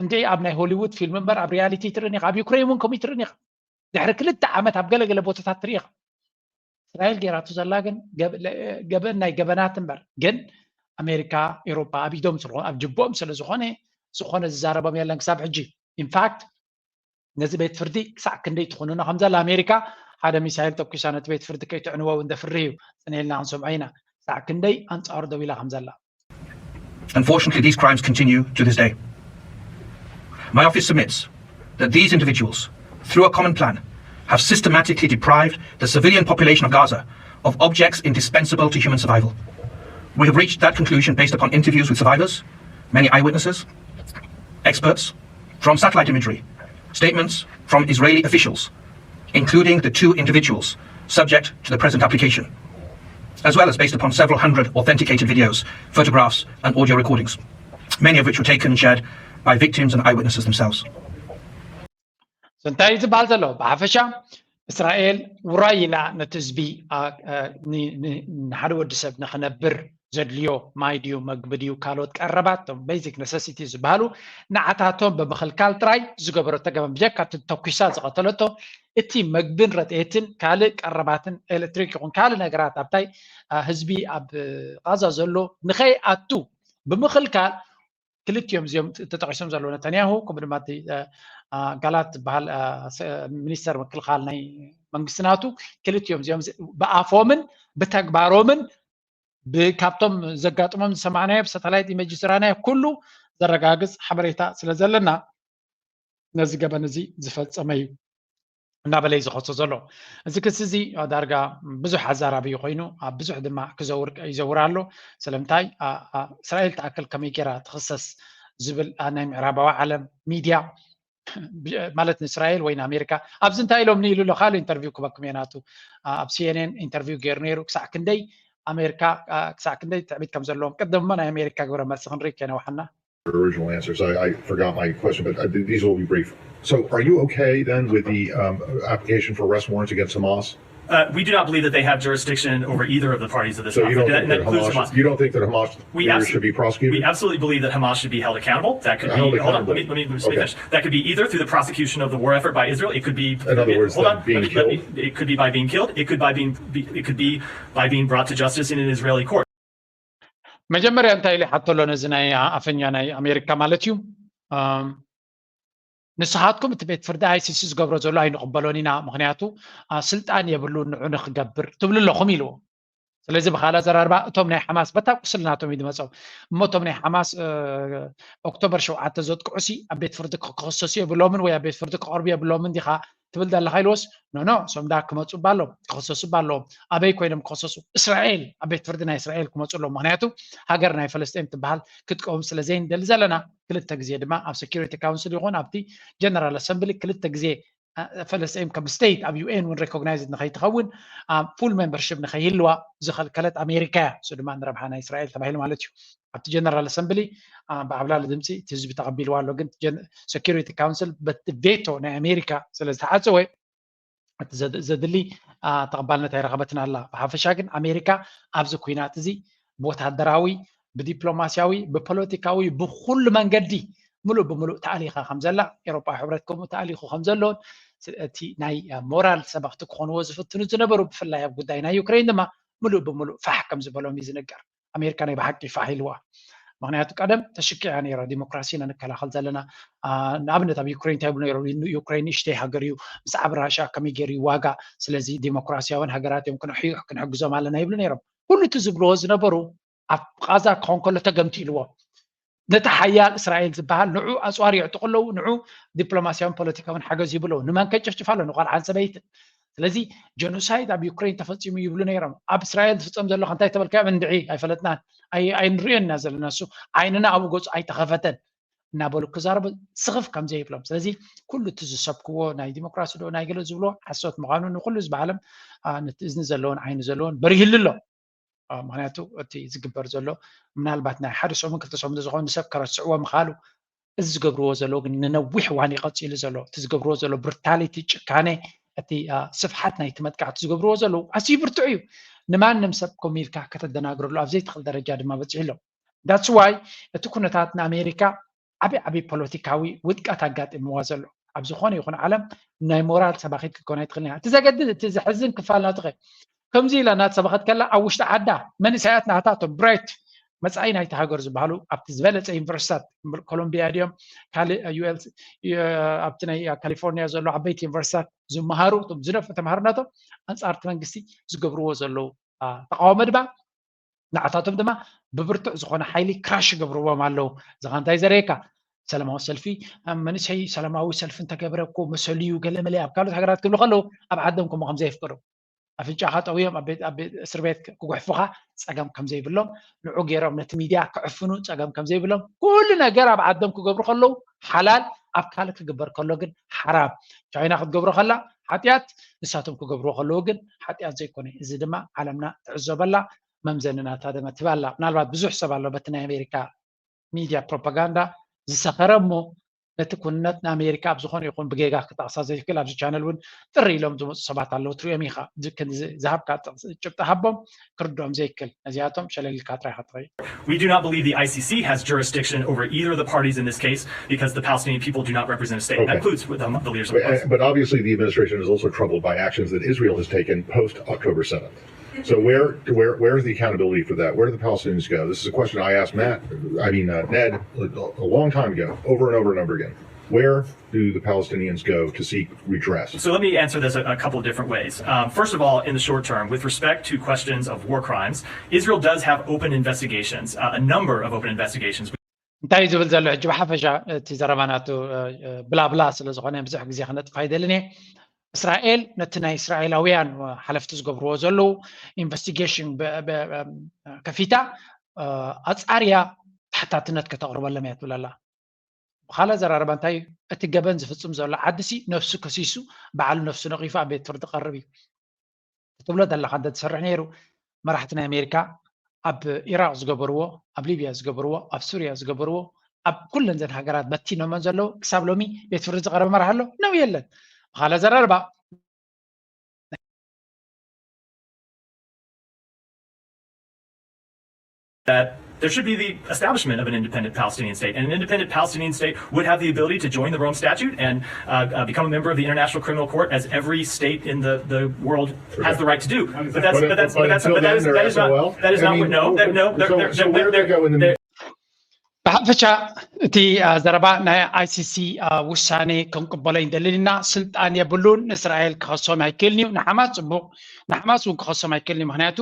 እንድዒ ኣብ ናይ ሆሊውድ ፊልም እምበር ኣብ ሪያሊቲ ትርእን ኢኻ። ኣብ ዩክሬን እውን ከምኡ ትርእን ኢኻ። ድሕሪ ክልተ ዓመት ኣብ ገለገለ ቦታታት ትርኢ ኢኻ። እስራኤል ጌራቶ ዘላ ግን ገበን ናይ ገበናት እምበር ግን ኣሜሪካ፣ ኤውሮጳ ኣብ ኢዶም ኣብ ጅቦኦም ስለ ዝኾነ ዝኾነ ዝዛረቦም የለን ክሳብ ሕጂ። ኢንፋክት ነዚ ቤት ፍርዲ ክሳዕ ክንደይ ትኹንኖ ከም ዘላ ኣሜሪካ ሓደ ሚሳይል ተኩሳ ነቲ ቤት ፍርዲ ከይትዕንዎ እውን ደፍርህ እዩ። ጽን ኢልና ክንሰምዖ ኢና ክሳዕ ክንደይ ኣንጻሩ ደው ኢላ ከም ዘላ። Unfortunately, these crimes continue to this day. My office submits that these individuals, through a common plan, have systematically deprived the civilian population of Gaza of objects indispensable to human survival. We have reached that conclusion based upon interviews with survivors, many eyewitnesses, experts, from satellite imagery, statements from Israeli officials, including the two individuals subject to the present application, as well as based upon several hundred authenticated videos, photographs, and audio recordings, many of which were taken and shared by victims and eyewitnesses themselves. እንታይ እዩ ዝበሃል ዘሎ? ብሓፈሻ እስራኤል ውራይ ኢላ ነቲ ህዝቢ ንሓደ ወዲ ሰብ ንክነብር ዘድልዮ ማይ ድዩ መግቢ ድዩ ካልኦት ቀረባት ቤዚክ ነሰሲቲ ዝበሃሉ ንዓታቶም ብምኽልካል ጥራይ ዝገበረቶ ገበን ብጀካ እቲ ተኩሳ ዝቐተለቶ እቲ መግብን ረድኤትን ካልእ ቀረባትን ኤሌክትሪክ ይኹን ካልእ ነገራት ኣብታይ ህዝቢ ኣብ ቃዛ ዘሎ ንኸይኣቱ ብምኽልካል ክልቲኦም እዚኦም ተጠቂሶም ዘለዉ ነተንያሁ ከምኡ ድማ እቲ ጋላት ዝበሃል ሚኒስተር ምክልኻል ናይ መንግስቲ ናቱ ክልቲኦም እዚኦም ብኣፎምን ብተግባሮምን ካብቶም ዘጋጥሞም ዝሰማዕናዮ ብሳተላይት ኢሜጅ ዝረኣናዮ ኩሉ ዘረጋግፅ ሓበሬታ ስለ ዘለና ነዚ ገበን እዚ ዝፈፀመ እዩ። እናበለ እዩ ዝኸሶ ዘሎ። እዚ ክሲ እዚ ዳርጋ ብዙሕ ኣዛራቢ ኮይኑ ኣብ ብዙሕ ድማ ክዘውር ይዘውር ኣሎ። ስለምንታይ እስራኤል ትኣክል ከመይ ገይራ ትኽሰስ ዝብል ናይ ምዕራባዊ ዓለም ሚድያ ማለት ንእስራኤል ወይ ንኣሜሪካ ኣብዚ እንታይ ኢሎም ንኢሉ ኣሎ ካልእ ኢንተርቪው ክበኩም እየ ናቱ ኣብ ሲኤንኤን ኢንተርቪው ገይሩ ነይሩ ክሳዕ ክንደይ ኣሜሪካ ክሳዕ ክንደይ ትዕቢት ከም ዘለዎም ቅድም እሞ ናይ ኣሜሪካ ግብረ መልሲ ክንርኢ ከነውሓና original answers. I, I forgot my question, but uh, these will be brief. So, are you okay then with the um, application for arrest warrants against Hamas? Uh, we do not believe that they have jurisdiction over either of the parties of this So you don't conflict. think And that that includes Hamas? Hamas. You don't think that Hamas We leaders absolutely- should be prosecuted? We absolutely believe that Hamas should be held accountable. That could Held be hold on, accountable. Let me let me, let me Okay. finish. That could be either through the prosecution of the war effort by Israel. It could be In other words, hold then on. being let me, let me- killed? it could be by being killed. It could by being be, it could be by being brought to justice in an Israeli court. መጀመርያ እንታይ ኢለ ሓተሎ ነዚ ናይ ኣፈኛ ናይ ኣሜሪካ ማለት እዩ ንስኻትኩም እቲ ቤት ፍርዲ ኣይሲሲ ዝገብሮ ዘሎ ኣይንቕበሎን ኢና ምክንያቱ ስልጣን የብሉ ንዑ ንክገብር ትብሉ ኣለኹም ኢልዎ ስለዚ ብካላ ዘራርባ እቶም ናይ ሓማስ በታ ቁስል ናቶም እዩ ዝመፀው እሞ እቶም ናይ ሓማስ ኦክቶበር ሸውዓተ ዘጥቅዑ ሲ ኣብ ቤት ፍርዲ ክኸሰሱ የብሎምን ወይ ኣብ ቤት ፍርዲ ክቐርቡ የብሎምን ዲካ ትብል ዘለካ ኢልዎስ ኖኖ እሶም ዳ ክመፁ ባሎም ክኸሰሱ ባለዎም ኣበይ ኮይኖም ክኸሰሱ እስራኤል ኣብ ቤት ፍርዲ ናይ እስራኤል ክመፁ ኣለዎም ምክንያቱ ሃገር ናይ ፈለስጢን ትበሃል ክትቀውም ስለ ዘይንደሊ ዘለና ክልተ ግዜ ድማ ኣብ security council ይኹን ኣብቲ general assembly ክልተ ግዜ ፈለስጢን ከም state ኣብ ዩኤን እውን recognize ንከይትኸውን full membership ንከይህልዋ ዝኸልከለት ኣሜሪካ እያ እሱ ድማ ንረብሓ ናይ እስራኤል ተባሂሉ ማለት እዩ ኣብቲ general assembly ብዓብላሊ ድምፂ እቲ ህዝቢ ተቐቢልዋ ኣሎ ግን security council በቲ veto ናይ ኣሜሪካ ስለ ዝተዓፀወ እቲ ዘድሊ ተቐባልነት ኣይረኸበትን ኣላ ብሓፈሻ ግን ኣሜሪካ ኣብዚ ኩናት እዚ ብወታደራዊ ብዲፕሎማስያዊ ብፖለቲካዊ ብኩሉ መንገዲ ምሉእ ብምሉእ ተኣሊኻ ከም ዘላ ኤሮጳ ሕብረት ከምኡ ተኣሊኹ ከም ዘሎን እቲ ናይ ሞራል ሰበኽቲ ክኾንዎ ዝፍትኑ ዝነበሩ ብፍላይ ኣብ ጉዳይ ናይ ዩክሬን ድማ ምሉእ ብምሉእ ፋሕ ከም ዝበሎም እዩ ዝንገር ኣሜሪካ ናይ ብሓቂ ፋሕ ኢልዋ ምክንያቱ ቀደም ተሽኪዓ ነይራ ዲሞክራሲ ኢና ንከላኸል ዘለና ንኣብነት ኣብ ዩክሬን እንታይ ይብሉ ነይሮም ዩክሬን ንእሽተይ ሃገር እዩ ምስ ዓብ ራሻ ከመይ ገይሩ ዋጋ ስለዚ ዲሞክራሲያውን ሃገራት እዮም ክንሕዩ ክንሕግዞም ኣለና ይብሉ ነይሮም ኩሉ እቲ ዝብልዎ ዝነበሩ ኣብ ቃዛ ክኾን ከሎ ተገምቲ ኢልዎ ነቲ ሓያል እስራኤል ዝበሃል ንዑ ኣፅዋር የዕጥቁ ኣለዉ ንዑ ዲፕሎማሲያውን ፖለቲካውን ሓገዝ ይብለዉ ንመን ከጨፍጭፍ ኣሎ ንቆልዓን ሰበይትን ስለዚ ጀኖሳይድ ኣብ ዩክሬን ተፈፂሙ ይብሉ ነይሮም ኣብ እስራኤል ዝፍፀም ዘሎ ከንታይ ተበልካዮም እንድዒ ኣይፈለጥናን ኣይንሪኦን ኢና ዘለና እሱ ዓይንና ኣብኡ ገፁ ኣይተኸፈተን እናበሉ ክዛረቡ ስኽፍ ከም ዘይብሎም ስለዚ ኩሉ እቲ ዝሰብክዎ ናይ ዲሞክራሲ ዶ ናይ ገለ ዝብሎ ሓሶት ምዃኑ ንኩሉ ህዝቢ ዓለም ነቲ እዝኒ ዘለዎን ዓይኒ ዘለዎን በሪህሉ ኣሎ ምክንያቱ እቲ ዝግበር ዘሎ ምናልባት ናይ ሓደ ሰሙን ክልተ ሰሙን ዝኾኑ ሰብ ከረስዕዎ ምኻሉ እዚ ዝገብርዎ ዘለዉ ግን ንነዊሕ እዋን ይቐፂሉ ዘሎ እቲ ዝገብርዎ ዘሎ ብርታሊቲ ጭካኔ እቲ ስፍሓት ናይቲ መጥቃዕቲ ዝገብርዎ ዘለዉ ኣዝዩ ብርቱዕ እዩ ንማንም ሰብ ኮሚልካ ከተደናግረሉ ኣብ ዘይትኽእል ደረጃ ድማ በፂሑ ኣሎ that's why እቲ ኩነታት ንኣሜሪካ ዓብዪ ዓብዪ ፖለቲካዊ ውድቀት ኣጋጢምዋ ዘሎ ኣብ ዝኾነ ይኹን ዓለም ናይ ሞራል ሰባኺት ክትኮን ኣይትኽእልን እያ እቲ ዘገድን እቲ ዘሕዝን ክፋል ናትኸ ከምዚ ኢላ እናተሰበኸት ከላ ኣብ ውሽጢ ዓዳ መንእሰያት ናታ እቶም ብራይት መፃኢ ናይቲ ሃገር ዝበሃሉ ኣብቲ ዝበለፀ ዩኒቨርሲታት ኮሎምቢያ ድዮም ካልእ ዩኤል ኣብቲ ናይ ካሊፎርኒያ ዘሎ ዓበይቲ ዩኒቨርሲታት ዝመሃሩ እቶም ዝነፉ ተምሃርነቶም ኣንፃርቲ መንግስቲ ዝገብርዎ ዘለዉ ተቃውሞ ድማ ንዓታቶም ድማ ብብርቱዕ ዝኾነ ሓይሊ ክራሽ ይገብርዎም ኣለዉ እዚ እንታይ ዘረየካ ሰላማዊ ሰልፊ መንእሰይ ሰላማዊ ሰልፊ እንተገበረ እኮ መሰሉ እዩ ገለመለ ኣብ ካልኦት ሃገራት ክብሉ ከለዉ ኣብ ዓዶም ከምኡ ከም ዘየፍቅዱ ኣፍንጫኻ ጠውዮም ኣብ እስር ቤት ክጉሕፉኻ ፀገም ከም ዘይብሎም ንዑ ገይሮም ነቲ ሚድያ ክዕፍኑ ፀገም ከም ዘይብሎም ኩሉ ነገር ኣብ ዓዶም ክገብሩ ከለዉ ሓላል ኣብ ካልእ ክግበር ከሎ ግን ሓራም ቻይና ክትገብሮ ከላ ሓጢኣት ንሳቶም ክገብርዎ ከለዉ ግን ሓጢኣት ዘይኮነ እዚ ድማ ዓለምና ትዕዘበላ መምዘኒ ናታ ደመ ትባላ ምናልባት ብዙሕ ሰብ ኣሎ በቲ ናይ ኣሜሪካ ሚድያ ፕሮፓጋንዳ ዝሰኸረ እሞ ነቲ ኩንነት ንኣሜሪካ ኣብ ዝኾነ ይኹን ብጌጋ ክጠቕሳ ዘይክእል ኣብዚ ቻነል እውን ጥሪ ኢሎም ዝመፁ ሰባት ኣለዉ ትሪኦም ኢኻ ዝሃብካ ጭብጢ ሃቦም ክርድኦም ዘይክእል ነዚኣቶም ሸለሊልካ ጥራይ ክትኸይድ We do not believe the I C C has jurisdiction over either of the parties in this case because the Palestinian people do not represent a state. That Okay. includes the, the leaders of But, Hamas. but obviously, the administration is also troubled by actions that Israel has taken post October seventh. So where, where, where's the accountability for that? Where do the Palestinians go? This is a question I asked Matt, I mean, uh, Ned, a, a long time ago, over and over and over again. Where do the Palestinians go to seek redress? So let me answer this a, a couple of different ways. Um, first of all, in the short term, with respect to questions of war crimes, Israel does have open investigations, uh, a number of open investigations. እንታይ እዩ ዝብል ዘሎ ሕጂ ብሓፈሻ እቲ ዘረባ ናቱ ብላብላ ስለ ዝኾነ ብዙሕ ግዜ ክነጥፍ ኣይደልን እየ እስራኤል ነቲ ናይ እስራኤላውያን ሓለፍቲ ዝገብርዎ ዘለዉ ኢንቨስቲጌሽን ከፊታ ኣፃርያ ተሓታትነት ከተቕርበሎም እያ ትብል ኣላ። ብካልእ ኣዘራርባ እንታይ እዩ? እቲ ገበን ዝፍፅም ዘሎ ዓዲ ሲ ነፍሱ ከሲሱ ባዕሉ ነፍሱ ነቒፉ ኣብ ቤት ፍርዲ ቀርብ እዩ ክትብሎ ዘለካ እንተትሰርሕ ነይሩ፣ መራሕቲ ናይ ኣሜሪካ ኣብ ኢራቅ ዝገበርዎ፣ ኣብ ሊብያ ዝገበርዎ፣ ኣብ ሱርያ ዝገበርዎ፣ ኣብ ኩለን ዘን ሃገራት በቲኖመን ዘለዉ ክሳብ ሎሚ ቤት ፍርዲ ዝቀረበ መራሒ ኣሎ ነው? የለን። ብካልእ ኣዘራርባ that there should be the establishment of an independent Palestinian state. And an independent Palestinian state would have the ability to join the Rome Statute and uh, uh, become a member of the International Criminal Court, as every state in the, the world has the right to do. But that's but that's but that's but that is that is not that is not what no that no they're, they're, they're, they're, ብሓፈሻ እቲ ዘረባ ናይ ኣይሲሲ ውሳኔ ክንቅበሎ ይንደልን ኢና። ስልጣን የብሉን። ንእስራኤል ክኸሶም ኣይክእልን እዩ። ንሓማስ ፅቡቅ፣ ንሓማስ እውን ክኸሶም ኣይክእልን እዩ። ምክንያቱ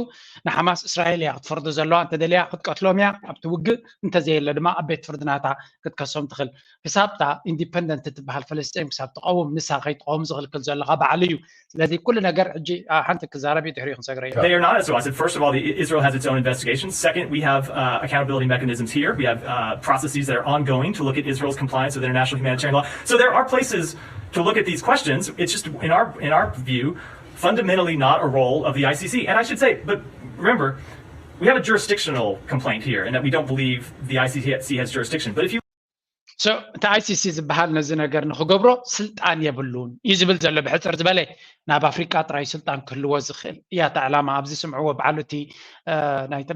ንሓማስ እስራኤል እያ ክትፈርዶ ዘለዋ። እንተደልያ ክትቀትሎም እያ ኣብቲ ውግእ፣ እንተዘየለ ድማ ኣብ ቤት ፍርዲ ናታ ክትከሶም ትኽእል። ክሳብ እታ ኢንዲፐንደንት ትበሃል ፍልስጤም ክሳብ ትቐውም፣ ንሳ ከይትቐውም ዝኽልክል ዘለኻ ባዕሉ እዩ። ስለዚ ኩሉ ነገር ሕጂ ሓንቲ ክዛረብ እዩ፣ ድሕሪኡ ክንሰግረ እዩ። They are not S O S. First of all, the, Israel has its own investigation. Second, we have uh, accountability mechanisms here. We have uh, processes that are ongoing to look at Israel's compliance with international humanitarian law. So there are places to look at these questions. It's just in our in our view, fundamentally not a role of the I C C. And I should say, but remember, we have a jurisdictional complaint here, and that we don't believe the I C C has jurisdiction. But if you So እቲ ኣይሲሲ ዝበሃል ነዚ ነገር ንክገብሮ ስልጣን የብሉን እዩ ዝብል ዘሎ። ብሕፅር ዝበለ ናብ ኣፍሪቃ ጥራይ ስልጣን ክህልዎ ዝኽእል እያ እታ ዕላማ። ኣብዚ ስምዕዎ በዓሉ እቲ ናይቲ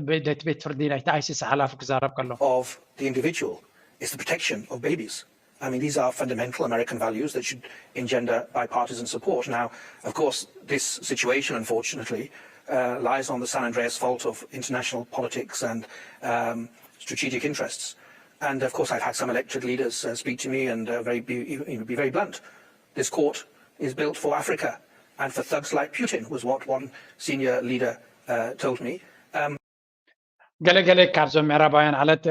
ቤት ፍርዲ ናይቲ ኣይሲሲ ሓላፊ ክዛረብ ከሎ of the individual is the protection of babies. I mean, these are fundamental American values that should engender bipartisan support. Now, of course, this situation, unfortunately, uh, lies on the San Andreas fault of international politics and um, strategic interests. And of course, I've had some elected leaders uh, speak to me and uh, very be, be very blunt. This court is built for Africa and for thugs like Putin, was what one senior leader uh, told me. Um, ገለገለ ካብዞም ምዕራባውያን ዓለት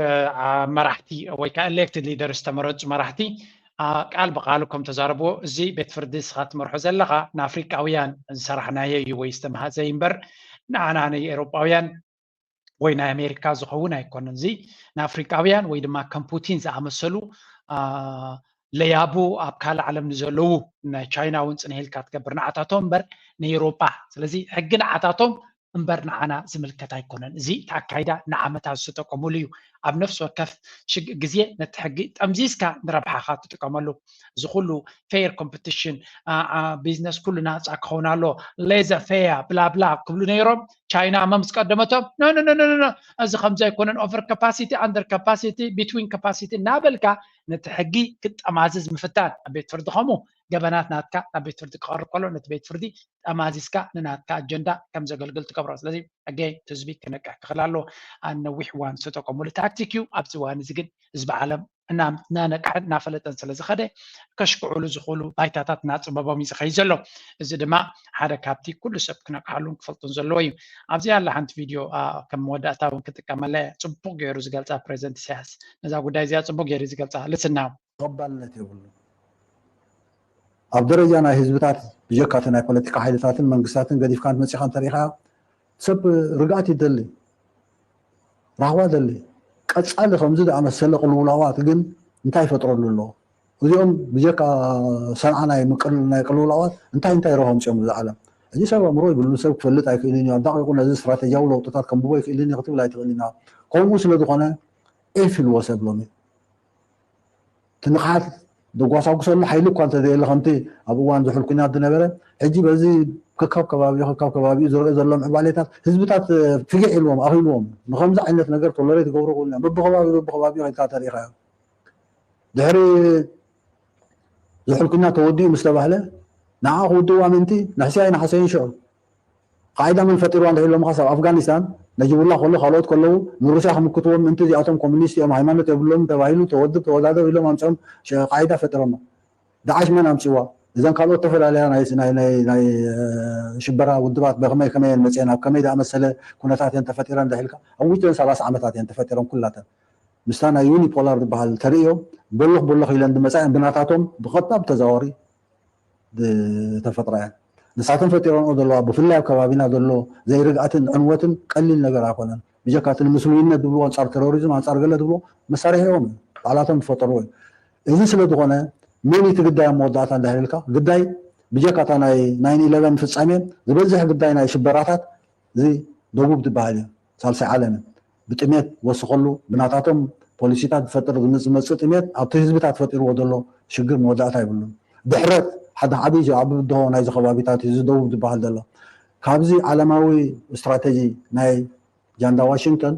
መራሕቲ ወይ ከዓ ኤሌክትድ ሊደርስ ዝተመረፁ መራሕቲ ቃል ብቃሉ ከም ተዛረብዎ፣ እዚ ቤት ፍርዲ ንስኻ ትመርሖ ዘለኻ ንኣፍሪቃውያን ዝሰራሕናዮ እዩ ወይ ዝተመሃዘ እዩ እምበር ንዓና ንኤውሮጳውያን ወይ ናይ ኣሜሪካ ዝኸውን ኣይኮነን። እዚ ንኣፍሪቃውያን ወይ ድማ ከም ፑቲን ዝኣመሰሉ ለያቡ ኣብ ካልእ ዓለም ንዘለዉ ናይ ቻይና እውን ፅንሕ ኢልካ ትገብር ንዓታቶም እምበር ንኤውሮጳ። ስለዚ ሕጊ ንዓታቶም እምበር ንዓና ዝምልከት ኣይኮነን። እዚ እቲ ኣካይዳ ንዓመታት ዝተጠቀሙሉ እዩ። ኣብ ነፍሲ ወከፍ ግዜ ነቲ ሕጊ ጠምዚዝካ ንረብሓኻ ትጥቀመሉ። እዚ ኩሉ ፌር ኮምፕቲሽን ቢዝነስ ኩሉ ናፃ ክኸውን ኣሎ ሌዘ ፌያ ብላብላ ክብሉ ነይሮም። ቻይና መምስ ቀደመቶም ኖ ኖ ኖ እዚ ከምዚ ኣይኮነን ኦቨር ካፓሲቲ ኣንደር ካፓሲቲ ቢትዊን ካፓሲቲ እናበልካ ነቲ ሕጊ ክጠማዝዝ ምፍታን ኣብ ቤት ፍርዲ ከምኡ ገበናት ናትካ ናብ ቤት ፍርዲ ክቐርብ ከሎ ነቲ ቤት ፍርዲ ጠማዚዝካ ንናትካ ኣጀንዳ ከም ዘገልግል ትገብሮ። ስለዚ ሕገ ህዝቢ ክነቅሕ ክኽእል ኣለዎ። ኣብ ነዊሕ እዋን ዝተጠቀሙሉ ታክቲክ እዩ። ኣብዚ እዋን እዚ ግን ህዝቢ ዓለም እናነቅሐን እናፈለጠን ስለ ዝኸደ ከሽክዑሉ ዝኽእሉ ባይታታት እናፅበቦም እዩ ዝኸይድ ዘሎ። እዚ ድማ ሓደ ካብቲ ኩሉ ሰብ ክነቅሓሉን ክፈልጡን ዘለዎ እዩ። ኣብዚ ያለ ሓንቲ ቪድዮ ከም መወዳእታ እውን ክጥቀመላ እየ። ፅቡቅ ገይሩ ዝገልፃ ፕሬዚደንት ኢሳያስ ነዛ ጉዳይ እዚኣ ፅቡቅ ገይሩ ዝገልፃ ልስና ተቐባልነት የብሉ ኣብ ደረጃ ናይ ህዝብታት ብጀካ እቲ ናይ ፖለቲካ ሓይልታትን መንግስታትን ገዲፍካ መፂኻ እንተሪኢኻ ሰብ ርግኣት ይደሊ ራህዋ ደሊ ቀፃሊ ከምዚ ዝኣመሰለ ቅልውላዋት ግን እንታይ ይፈጥረሉ ኣሎ እዚኦም ብጀካ ሰንዓ ናይ ቅልውላዋት እንታይ እንታይ ረብሖ ኣምፅኦም እዚ ዓለም ሕጂ ሰብ ኣእምሮ ይብሉን ሰብ ክፈልጥ ኣይክእልን እዩ ኣዳቂቁ ነዚ ስትራተጂያዊ ለውጥታት ከንብቦ ኣይክእልን እዩ ክትብል ኣይትኽእልን ከምኡ ስለዝኾነ ኤፍ ኢልዎ ሰብ ሎሚ እቲ ንቕሓት ዘጓሳጉሰሉ ሓይሊ እኳ እንተዘየለ ከምቲ ኣብ እዋን ዝሑል ኲናት ዝነበረ ሕጂ በዚ ከካብ ከባቢኡ ከካብ ከባቢኡ ዝረአ ዘሎ ምዕባሌታት ህዝብታት ፍግዕ ኢልዎም ኣኺልዎም ንከምዚ ዓይነት ነገር ቶለሬት ይገብሮ ክብሉ እዮም በብከባቢ በብከባቢኡ ከድካ ተሪኢኻዮ ድሕሪ ዝሑል ኲናት ተወዲኡ ምስ ተባህለ ንዓ ክውድእዋ ምእንቲ ንሕስያ ኣይነሓሰዩን ሽዑ ቃዒዳ መን ፈጢርዋ እንድሕር ኢሎምኻስ ኣብ ኣፍጋኒስታን ነጅቡላ ከሎ ካልኦት ከለዉ ንሩስያ ክምክትዎም ምእንቲ እዚኣቶም ኮሚኒስት እዮም ሃይማኖት የብሎምን ተባሂሉ ተወድብ ተወዳደብ ኢሎም ኣምፅኦም ቃዒዳ ፈጢሮማ ዳዓሽ መን ኣምፅዋ እዘን ካልኦት ተፈላለያ ናይ ሽበራ ውድባት በከመይ ከመይ እየን መፅአን ኣብ ከመይ ዝኣመሰለ ኩነታት እየን ተፈጢረን እንድሕር ኢልካ ኣብ ውሽጢ ሰላሳ ዓመታት እየን ተፈጢረን ኩላተን ምስታ ናይ ዩኒፖላር ዝበሃል ተርእዮ በሎኽ በሎኽ ኢለን ዝመፃ እየን ብናታቶም ብቐጥታ ብተዛዋሪ ዝተፈጥራ እያ። ንሳተን ፈጢረንኦ ዘለዋ ብፍላይ ኣብ ከባቢና ዘሎ ዘይርግኣትን ዕንወትን ቀሊል ነገር ኣይኮነን። ብጀካ እቲ ንምስሉይነት ዝብልዎ፣ ኣንጻር ቴሮሪዝም፣ ኣንጻር ገለ ዝብልዎ መሳርሒ እዮም፣ ባዕላቶም ዝፈጠርዎ እዩ። እዚ ስለ ዝኾነ መን እቲ ግዳይ ኣብ መወዳእታ እንዳሃልልካ ግዳይ ብጀካ እታ ናይ ናይን ኢለቨን ፍጻሜ ዝበዝሕ ግዳይ ናይ ሽበራታት እዚ ደቡብ ዝበሃል እዩ። ሳልሳይ ዓለም ብጥሜት ወስኸሉ ብናታቶም ፖሊሲታት ዝፈጥር ዝመጽእ ጥሜት ኣብቲ ህዝብታት ፈጢርዎ ዘሎ ሽግር መወዳእታ ይብሉን። ድሕረት ሓደ ዓብዪ ዓቢ ብድሆ ናይዚ ከባቢታት እዚ ደቡብ ዝበሃል ዘሎ ካብዚ ዓለማዊ ስትራተጂ ናይ ጃንዳ ዋሽንግተን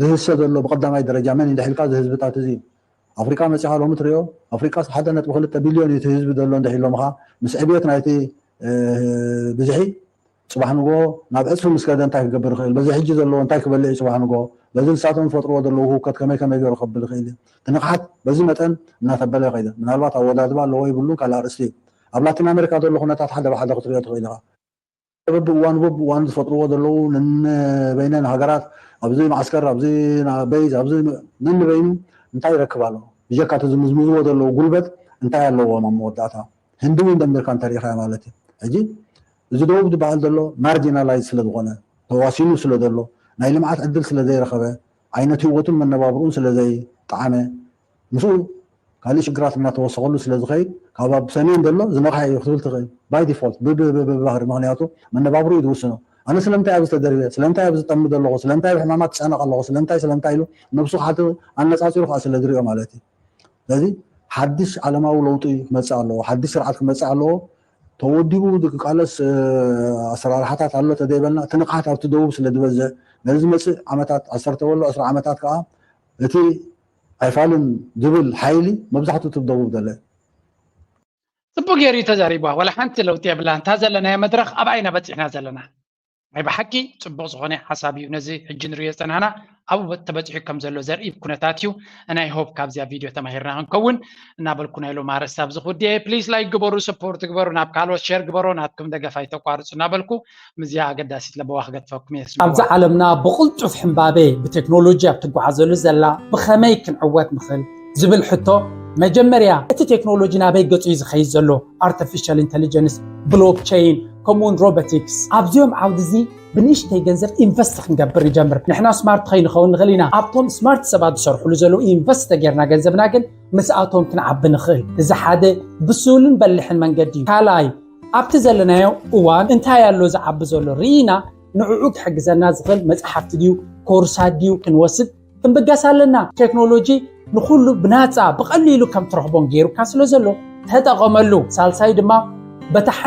ዝህሰ ዘሎ ብቀዳማይ ደረጃ መን እንድሕልካ እዚ ህዝብታት እዚ ኣፍሪቃ መጺኻ ሎሚ ትሪኦ ኣፍሪቃ ሓደ ነጥቢ ክልተ ቢልዮን እዩ እቲ ህዝቢ ዘሎ እንድሕሎምኻ ምስ ዕብየት ናይቲ ብዝሒ ጽባሕ ንጎ ናብ ዕጽፊ ምስ ከደ እንታይ ክገብር ይኽእል በዚ ሕጂ ዘለዎ እንታይ ክበልዕ እዩ ጽባሕ ንጎ በዚ ንሳቶም ዝፈጥርዎ ዘለዉ ህውከት ከመይ ከመይ ገይሩ ከብል ይኽእል እዩ ትንቕሓት በዚ መጠን እናተበለ ይኸይደ ምናልባት ኣወዳድባ ኣለዎ ይብሉን ካልእ ኣርእስቲ እዩ ኣብ ላቲን ኣሜሪካ ዘሎ ኩነታት ሓደ ብሓደ ክትሪኦ ትኽእል ኢኻ በብእዋኑ በብእዋኑ ዝፈጥርዎ ዘለዉ ነንበይነን ሃገራት ኣብዚ ማዓስከር ኣብዚ በይዝ ኣብዚ ነንበይኑ እንታይ ይረክብ ኣሎ ብጀካ እቲ ዝምዝምዝዎ ዘለዉ ጉልበት እንታይ ኣለዎም ኣብ መወዳእታ ህንዲ እውን ደሚርካ እንተሪኢኻዮ ማለት እዩ ሕጂ እዚ ደቡብ ዝበሃል ዘሎ ማርጂናላይዝ ስለዝኾነ ተዋሲኑ ስለ ዘሎ ናይ ልምዓት ዕድል ስለ ዘይረኸበ ዓይነት ህይወቱን መነባብርኡን ስለ ዘይጠዓመ ምስኡ ካልእ ሽግራት እናተወሰኸሉ ስለ ዝኸይድ ካብ ኣብ ሰሜን ዘሎ ዝነቕሐ እዩ ክትብል ትኽእል ባይ ዲፎልት ብባህሪ ምክንያቱ መነባብሩ እዩ ዝውስኖ ኣነ ስለምንታይ ኣብዚ ተደርበ ስለምንታይ ኣብዚ ጠምድ ኣለኹ ስለምንታይ ኣብ ሕማማት ትጨነቕ ኣለኹ ስለምንታይ ስለምንታይ ኢሉ ነብሱ ሓቲ ኣነፃፂሩ ከዓ ስለ ዝሪኦ ማለት እዩ ስለዚ ሓድሽ ዓለማዊ ለውጢ ክመፅእ ኣለዎ ሓድሽ ስርዓት ክመፅእ ኣለዎ ተወዲቡ ዝቃለስ ኣሰራርሓታት ኣሎ ተዘይበልና እቲ ንቕሓት ኣብቲ ደቡብ ስለ ዝበዝሕ ነዚ ዝመፅእ ዓመታት ዓሰርተ ወሎ ዕስራ ዓመታት ከዓ እቲ ኣይፋልን ዝብል ሓይሊ መብዛሕትኡ እቲ ደቡብ ዘሎ እዩ። ጽቡቅ ገይሩ እዩ ተዛሪብዋ። ዋላ ሓንቲ ለውጢ የብላን። እታ ዘለናዮ መድረኽ ኣብኣ ኢና በጺሕና ዘለና። ናይ ብሓቂ ጽቡቕ ዝኾነ ሓሳብ እዩ። ነዚ ሕጂ ንርእዮ ዝጸናሕና ኣብኡ ተበጺሑ ከም ዘሎ ዘርኢ ኩነታት እዩ። And I hope ካብዚኣ ቪድዮ ተማሂርና ክንከውን እናበልኩ ናይ ሎም ኣርእስቲ ኣብዚ ክውድእ እየ። Please like ግበሩ፣ support ግበሩ፣ ናብ ካልኦት share ግበሩ፣ ናትኩም ደገፍ ኣይተቋርጹ እናበልኩ ምስዚኣ ኣገዳሲት ለበዋ ክገድፈኩም እየ። ኣብዚ ዓለምና ብቕልጡፍ ሕምባቤ ብቴክኖሎጂ ኣብ ትጓዓዘሉ ዘላ ብኸመይ ክንዕወት ንኽእል ዝብል ሕቶ መጀመርያ እቲ ቴክኖሎጂ ናበይ ገጹ እዩ ዝኸይድ ዘሎ artificial intelligence blockchain ከምኡውን robotics ኣብዚኦም ዓውዲ እዚ ብንእሽተይ ገንዘብ ኢንቨስት ክንገብር ንጀምር ንሕና ስማርት ከይንኸውን ንኽእል ኢና ኣብቶም ስማርት ሰባት ዝሰርሕሉ ዘለዉ ኢንቨስት ተጌርና ገንዘብና ግን ምስኣቶም ክንዓቢ ንኽእል እዚ ሓደ ብስሉን በልሕን መንገዲ እዩ ካልኣይ ኣብቲ ዘለናዮ እዋን እንታይ ኣሎ ዝዓቢ ዘሎ ርኢና ንዕኡ ክሕግዘና ዝኽእል መፅሓፍቲ ድዩ ኮርሳት ድዩ ክንወስድ ክንብገስ ኣለና ቴክኖሎጂ ንኩሉ ብናፃ ብቐሊሉ ከም ትረኽቦን ገይሩካ ስለ ዘሎ ተጠቐመሉ ሳልሳይ ድማ በታ